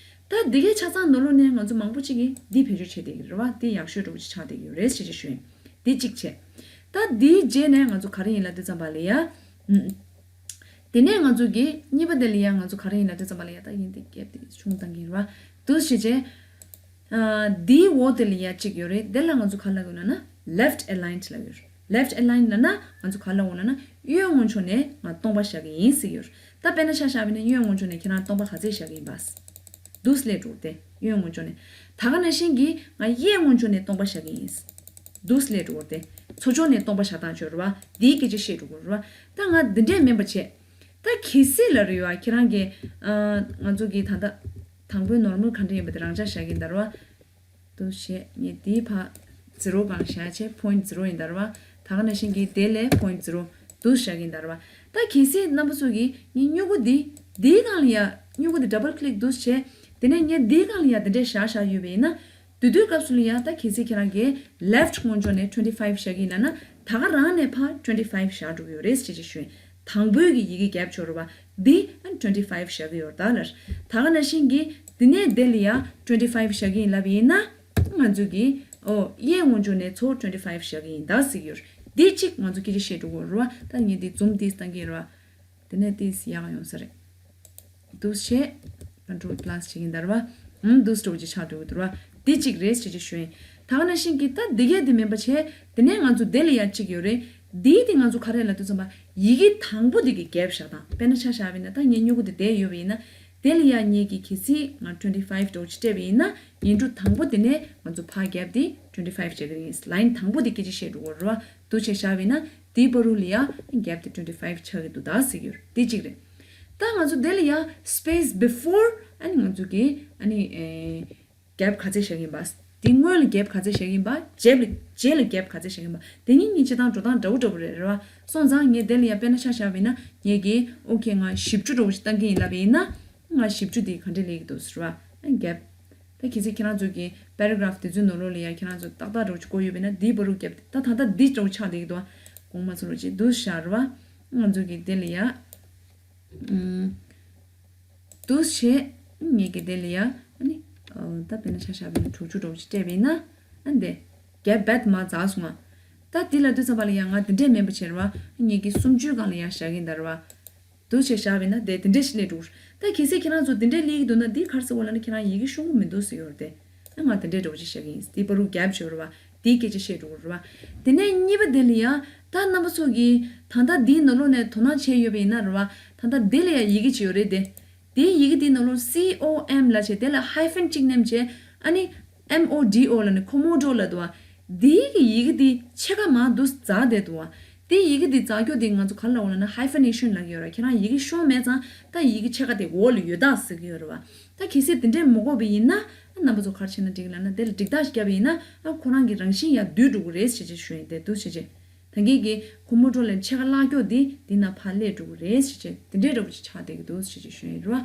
ད་འདི་གའི་ཆ་ཚང་ནང་ལོགས་ནས་ང་ཚོ་མང་པོ་ཅིག་གིས་འདི་བེད་སྤྱོད་བྱས་བསྡད་ཀྱི་རེད་བ། འདི་ཡག་ཤོས་འདྲ་བོ་ཅིག་ཆགས་བསྡད་ཀྱི་ཡོད་རེད་ཟེར་ཅིག་ཞུ་ཡིན། འདི་གཅིག་བྱས། ད་འདིའི་རྗེས་ནས་ང་ཚོ་ག་རེ་ཡིན་ལབ་དུས་ཙམ་པ་ལ་ཡ། ཨུམ། དེ་ནས་ང་ཚོ་གི་གཉིས་པ་དེ་ལ་ཡ་ང་ཚོ་ག་རེ་ཡིན་ལབ་དུས་ཙམ་པ་ལ་ཡ། ད་ཡིན་འདི་རྒྱབ་འདི་ཆུང་བཏང་གི་ཡིན་རེད་བ། འདུག་བྱས་བྱས། ཨ་འདིའི་འོག་དེ་ལ་ཡ་གཅིག་ཡོད་རེད། དེ་ལ་ང་ཚོ་ག་ལབ་ཡོད་ལབ་ན། left aligned ལབ་ཡོད་རེད། left aligned ལབ་ན་ང་ཚོ་ག་ལབ་འོང་ལབ་ན། གཡོན་ངོས་ཕྱོགས་ནས་ང་སྟོང་པ་བཞག་གི་ཡིན་ཟེར་གྱི་ཡོད་རེད། ད་དཔེར་ན་ཆ་བཞག་པ་ཡིན་ན་གཡོན་ངོས་ཕྱོགས་ནས་ཁྱེད་རང་སྟོང་པ་ག་ཚད་བཞག་གི་ཡིན་པ། འདུག་སླེབས་འགྲོ་དེ་གཡོན་ངོས་ཕྱོགས་ནས། ད་ག་ནང་བཞིན་གྱི་ང་གཡས་ངོས་ཕྱོགས་ནས་སྟོང་པ་བཞག་གི་ཡིན། འདུག་སླེབས་འགྲོ་དེ་ཚུར་ཕྱོགས་ནས་སྟོང་པ་བཞག་སྟངས་ཅིག་ཡོད་རེད་བ། འདིའི་སྐད་ཆ་བཤད་འགྲོ་གི་རེད་བ། ད་ང་འདི་འདྲས་མིན་པ་བྱས། ད་གལ་སྲིད་ལབ་རེད་བ། ཁྱེད་རང་གིས་ཨ་ང་ཚོ་གི་ད་ལྟ་དང་པོའི་normal ག་འདྲས་ཡིན་པ་དེ་རང་འཇགས་བཞག་གི་ཡིན་ད་རེད་བ། འདུག་བྱས། ངས་འདིའི་ཕར་zero སྒང་བཞག་བྱས་point zero ཡིན་ད་རེད་བ། ད་ག་ནང་བཞིན་གྱི་དེ་ལས་point zero འདུག་བཞག་གི་ཡིན་ད་རེད་བ། ད་གལ་སྲིད་རྣམ་པ་ཚོ་གིས་ངས་སྨྱུ་གུ་འདི་འདིའི་སྒང་ལ་ཡ། སྨྱུ་གུ་འདི་double click འདུག་བྱས། དེ་ནས་ངས་འདིའི་སྒང་ལ་ཡ་དེ་འདྲས་བཞག་བཞག་ཡོད་པ་ཡིན་ན། དེ་དུས་སྐབས་སུ་ལ་ཡ་ད་གལ་སྲིད་ཁྱེད་རང་གིས་left ངོས་ཕྱོགས་ནས་twenty five བཞག་གི་ཡིན་ལབ་ན། ད་ག་རང་ནས་ཕར་twenty five བཞག་འགྲོ་གི་ཡོད་རེད་ཟེར་ཅིག་ཞུ་ཡིན། དང་པོའི་གི་ཡི་གེ་རྒྱབ་ཕྱོགས་རེད་བ། འདི་ཨ་twenty five བཞག་གི་ཡོད་རེད་ད་ལབ། ད་ག་ནང་བཞིན་གྱི་འདི་ནས་འདི་ལ་ཡ་twenty five བཞག་གི་ཡིན་ལབ་ཡིན་ན། ང་ཚོ་གིས་ཨོ་གཡས་ངོས་ཕྱོགས་ནས་ཚུར་twenty five བཞག་གི་ཡིན་ད་ཟེར་གྱི་ཡོད་རེད། འདི་གཅིག་ང་ཚོ་སྐད་ཆ་བཤད་འགྲོ་གི་ཡོད་རེད་བ། ད་ངས་འདི་zoom ཏོག་ཙམ་བཏང་གི་ཡོད་རེད་བ། དེ་ནས་ཏོག་ཙམ་ཡག་ཡོང་ས་རེད། འདུག་བྱས། Control plus བྱེད་ཀྱིན་ད་རེད་བ། ཨུམ། འདུག་སེ་འདྲ་བོ་ཅིག་ཆགས་འགྲོ་གི་འདུག་རེད་བ། འདི་གཅིག་རེད་ཟེར་ཅིག་ཞུ་ཡིན། ད་ག་ནང་བཞིན་གྱི་ད་འདི་གས་འདི་མིན་པ་བྱས། དེ་ནས་ང་ཚོ་འདི་ལ་ཡ་གཅིག་ཡོད་རེད། འདིའི་དེ་ང་ཚོ་ག་རེ་ལབ་དུས་ཙམ་པ། ཡི་གེ་དང་པོ་འདི་གི་རྒྱབ་བཞག་སྟངས། དཔེར་ན་ཆ་བཞག་པ་ཡིན་ན། ད་ངའི་སྨྱུ་གུ་འདི་བསྡད་ཡོད་པ་ཡིན་ན། དེ་ལ་ཡ་ངེད་ཀྱིས་གལ་སྲིད་ང་twenty five འདྲ་བོ་ཅིག་སྤྲད་པ་ཡིན་ན། ཡིག་འབྲུ་དང་པོ་དེ་ནས་ང་ཚོ་ཕར་རྒྱབ་དེ་twenty five བྱེད་ཀྱི་ཡིན། line དང་པོ་དེ་སྐད་ཆ་བཤད་འགྲོ་གི་རེད་བ། འདུག་བྱས་བཞག་པ་ཡིན་ན། དེའི་བར་དུ་ལ་ཡ་རྒྱབ་དེ་twenty five ཆགས་ཀྱི་འདུག་ད་ཟེར་གྱི་ཡོད་རེད། དེ་གཅིག་རེད། ད་ ད་ང་ཚོ་དེ་ལ་ཡང་space before ཨ་ནི་ང་ཚོ་གི་ཨ་ནི་ཨེ། gap ག་ཚད་བཞག་ཡིན་པ། དེ་སྔོན་ལ་gap ག་ཚད་བཞག་ཡིན་པ། རྗེས་ལ་རྗེས་ལ་gap ག་ཚད་བཞག་ཡིན་པ། དེ་གཉིས་གཉིས་བྱེད་སྟངས་འགྲོ་སྟངས་འདྲ་བོ་འདྲ་བོ་རེད། རེད་བ། སོང་ཙང་ངས་དེ་ལ་ཡང་དཔེར་ན་ཆ་བཞག་པ་ཡིན་ན་ངས་ཀྱིས་okay ང་བཞི་བཅུ་འདྲ་བོ་ཞིག་བཏང་གི་ཡིན་ལབ་པ་ཡིན་ན། ང་བཞི་བཅུ་དེ་ག་འདྲས་སླེབས་ཀྱི་འདུག་ཟེར་བ། gap ད་གལ་སྲིད་ཁྱེད་རང་ཚོ་གི་paragraph དེ་ཚོའི་ནང་ལོགས་ལ་ཡང་ཁྱེད་རང་ཚོ་ཏག་ཏག་འདྲ་བོ་ཞིག་བཀོད་ཡོད་པ་ཡིན་ན། དེའི་བར་དུ་gap ད་ད་ལྟ་འདི་འདྲ་བོ་ཆགས་བསྡད་ཀྱི་འདུག་དགོངས་མ་ཚོམ་རོགས་བྱེད། འདུག་བཞག་རེད་བ། ང་ཚོ་གི་དེ་ལ་ཡང་། ཨུམ། འདུག་བྱས། ངེད་ཀྱི་དེ་ལ་ཡ། ཨ་ནི། ཨོ། ད་དཔེར་ན་ཆ་བཞག་པ་ཡིན་ན་དྲུག་ཅུ་འདྲ་བོ་ཅིག་སྤྲད་པ་ཡིན་ན། ཨ་འདི། gap བད་མ་འཛག་སོང་ང་། ད་འདི་ལ་དུས་ཙམ་པ་ལ་ཡ་ང་འདི་འདྲས་མིན་པ་བྱས་རེད་བ། ངེད་ཀྱི་སུམ་ཅུའི་སྒང་ལ་ཡ་བཞག་གིན་ད་རེད་བ། འདུག་བྱས་བཞག་པ་ཡིན་ན་དེ་འདི་འདྲས་ཤིག་སླེབས་འགྲོ་གི་རེད། ད་གལ་སྲིད་ཁྱེད་རང་ཚོ་འདི་འདྲས་སླེབས་ཀྱི་འདུག་ན་འདི་ག་རེ་ཟེར་བ་ལབ་ན་ཁྱེད་རང་ཡི་གེ་ཤོང་གི་མི་འདུག་ཟེར་གྱི་ཡོད་རེད་དེ། ཨ་ང་དེ་འདྲའི་འདྲ་བོ་ཅིག་བཞག་གི་ཡིན། དེའི་བར་དུ་gap བྱེད་རེད་བ། དེའི་སྐད་ཆ་བཤད་འགྲོ་གི་རེད་བ། དེ་ནས་གཉིས་པ་དེ་ལ་ཡ། ད་རྣམ་པ་ཚོ་གིས་ད་ལྟ་འདིའི་ནང་ལོགས་ནས་དོ་སྣང་བྱས་ཡོད་པ་ཡིན་ན་རེད་བ། ད་ལྟ་འདི་ལ་ཡ་ཡི་གེ་ཅིག་ཡོད་རེད་དེ། དེའི་ཡི་གེ་དེའི་ནང་ལོགས་C O M ལབ་བྱས་དེ་ལ་hyphen གཅིག་མནན་བྱས། ཨ་ནི་M O D O ལབ་ནས་Commodore ལབ་འདུག་བ། འདིའི་གི་ཡི་གེ་དེ་ཕྱེད་ཀ་མར་འདུག་འཛག་བསྡད་འདུག་བ། དེའི་ཡི་གེ་དེ་འཛག་རྒྱུ་དེ་ང་ཚོ་ག་རེ་ལབ་དགོས་ལབ་ན་hyphenation ལབ་ཀྱི་ཡོད་རེད། ཁྱེད་རང་ཡི་གེ་ཤོང་མེད་ཙང་ད་ཡི་གེ་ཕྱེད་ཀ་དེ་འོག་ལ་ཡོད་ད་ཟེར་གྱི་ཡོད་རེད་བ། ད་གལ་སྲིད་དེ་འདྲས་མི་དགོས་པ་ཡིན་ན། རྣམ་པ་ཚོ་ག་རེ་བྱས་ན་འགྲིག་ལབ་ན་དེ་ལ་འགྲིག་རྟགས་ཤིག་བརྒྱབ་པ་ཡིན་ན། ཨ་ཁོ་རང་གི་རང་བཞིན་ཡར་བསྡུས་འགྲོ་གི་རེད་ཟེར་བྱས་ཞུ་ཡིན། དེ་འདུག་ཟེར་བྱས། ད་གིན་གྱི་Commodore ལ་ཕྱེད་ཀ་བརླག་ཀྱོག་དེ་དེ་ན་ཕར་སླེབས་འགྲོ་གི་རེད་ཟེར་བྱས་དེ་འདྲས་འདྲ་བོ་ཅིག་ཆགས་བསྡད་ཀྱི་འདུག་ཟེར་བྱས་ཞུ་ཡིན་རེད་བ།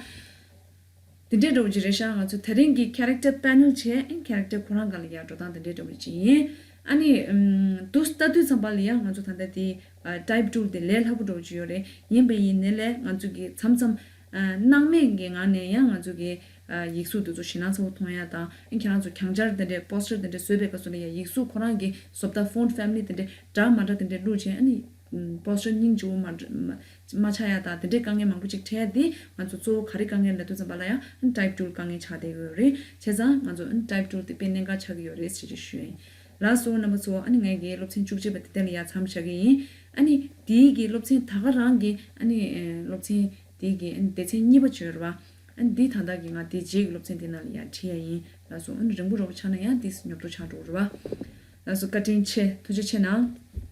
དེ་འདྲས་འདྲ་བོ་ཅིག་རེད་ཤག་ང་ཚོ་དེ་རིང་གི་character panel བྱས། ཨ་character ཁོ་རང་སྒང་ལ་ཡར་འགྲོ་སྟངས་དེ་འདྲས་འདྲ་བོ་ཅིག་ཡིན། ཨ་ནི་ཨམ། འདུག་ལྟ་དུས་ཙམ་པ་ལ་ཡང་ང་ཚོ་ད་ལྟ་དེ་ཨ་type tool དེ་ལས་སླ་པོ་འདྲ་བོ་ཅིག་ཡོད་རེད། ཡིན་པ་ཡིན་ནའི་ལས་ང་ཚོ་གི་མཚམས་མཚམས་ཨ་སྣང་མེད་ཀྱི་ངང་ནས་ཡང་ང་ཚོ་གི་ཨ་ཡིག་གཟུགས་དེ་ཚོ་ཞེད་སྣང་ཚ་པོ་མཐོང་ཡ་དང་། ཨ་ཁྱེད་རང་ཚོ་གྱང་སྦྱར་དེ་འདྲས་poster དེ་འདྲས་བཟོས་པའི་སྐབས་སུ་ལ་ཡང་ཡིག་གཟུགས་ཁོ་རང་གི་བཟོ་ལྟ་font family དེ་འདྲས་འདྲ་མ་འདྲ་དེ་འདྲས་བླུགས་བྱས། ཨ་ནི་poster སྙིང་རྗེ་པོ་མ་འདྲ་མ་མ་ཆགས་ཡ་དང་དེ་འདྲས་དཀའ་ངལ་མང་པོ་ཅིག་འཕྲད་དེ། ང་ཚོ་གཙོ་བོ་ག་རེ་དཀའ་ངལ་ལབ་དུས་ཙམ་པ་ལ་ཡང་type tool དཀའ་ངལ་ཆགས་བསྡད་ཡོད་རེད། བྱས་ཙང་ང་ཚོ་type tool དེ་དཔེ་གནད་འགག་ཆགས་ཀྱི་ཡོད་རེད་ཟེར་གྱི་ཞུ་ཡིན། ལགས་སོ། རྣམ་པ་ཚོ། ཨ་ནི་ངའི་གི་སློབ་ཚན་བཅུ་གཅིག་པ་དེ་དེ་ལ་ཡ་མཚམས་བཞག་གི་ཡིན། ཨ་ནི་དེའི་གི་སློབ་ཚན་ད་ག་རང་གི་ཨ་ནི་ཨེ་སློབ་ཚན་དེའི་གི་ཨ་ནི་སྡེ་ཚན་གཉིས་པ་བྱོས་རེད་བ། ཨ་ནི་འདི་ད་ལྟ་གི་ང་དེ་རྗེས་ཀྱི་སློབ་ཚན་དེ་ནང་ལ་ཡ་ཁྲིད་ཡ་ཡིན། ལགས་སོ། ཨ་ནི་རིང་པོ་རོགས་པ་ཆགས་ན་ཡང་དེས་ཉོབ་ཏོ་ཆགས་འགྲོ་རེད་བ། ལགས་སོ། བཀའ་དྲིན་ཆེ། ཐུགས་རྗེ་ཆེ་གནང་།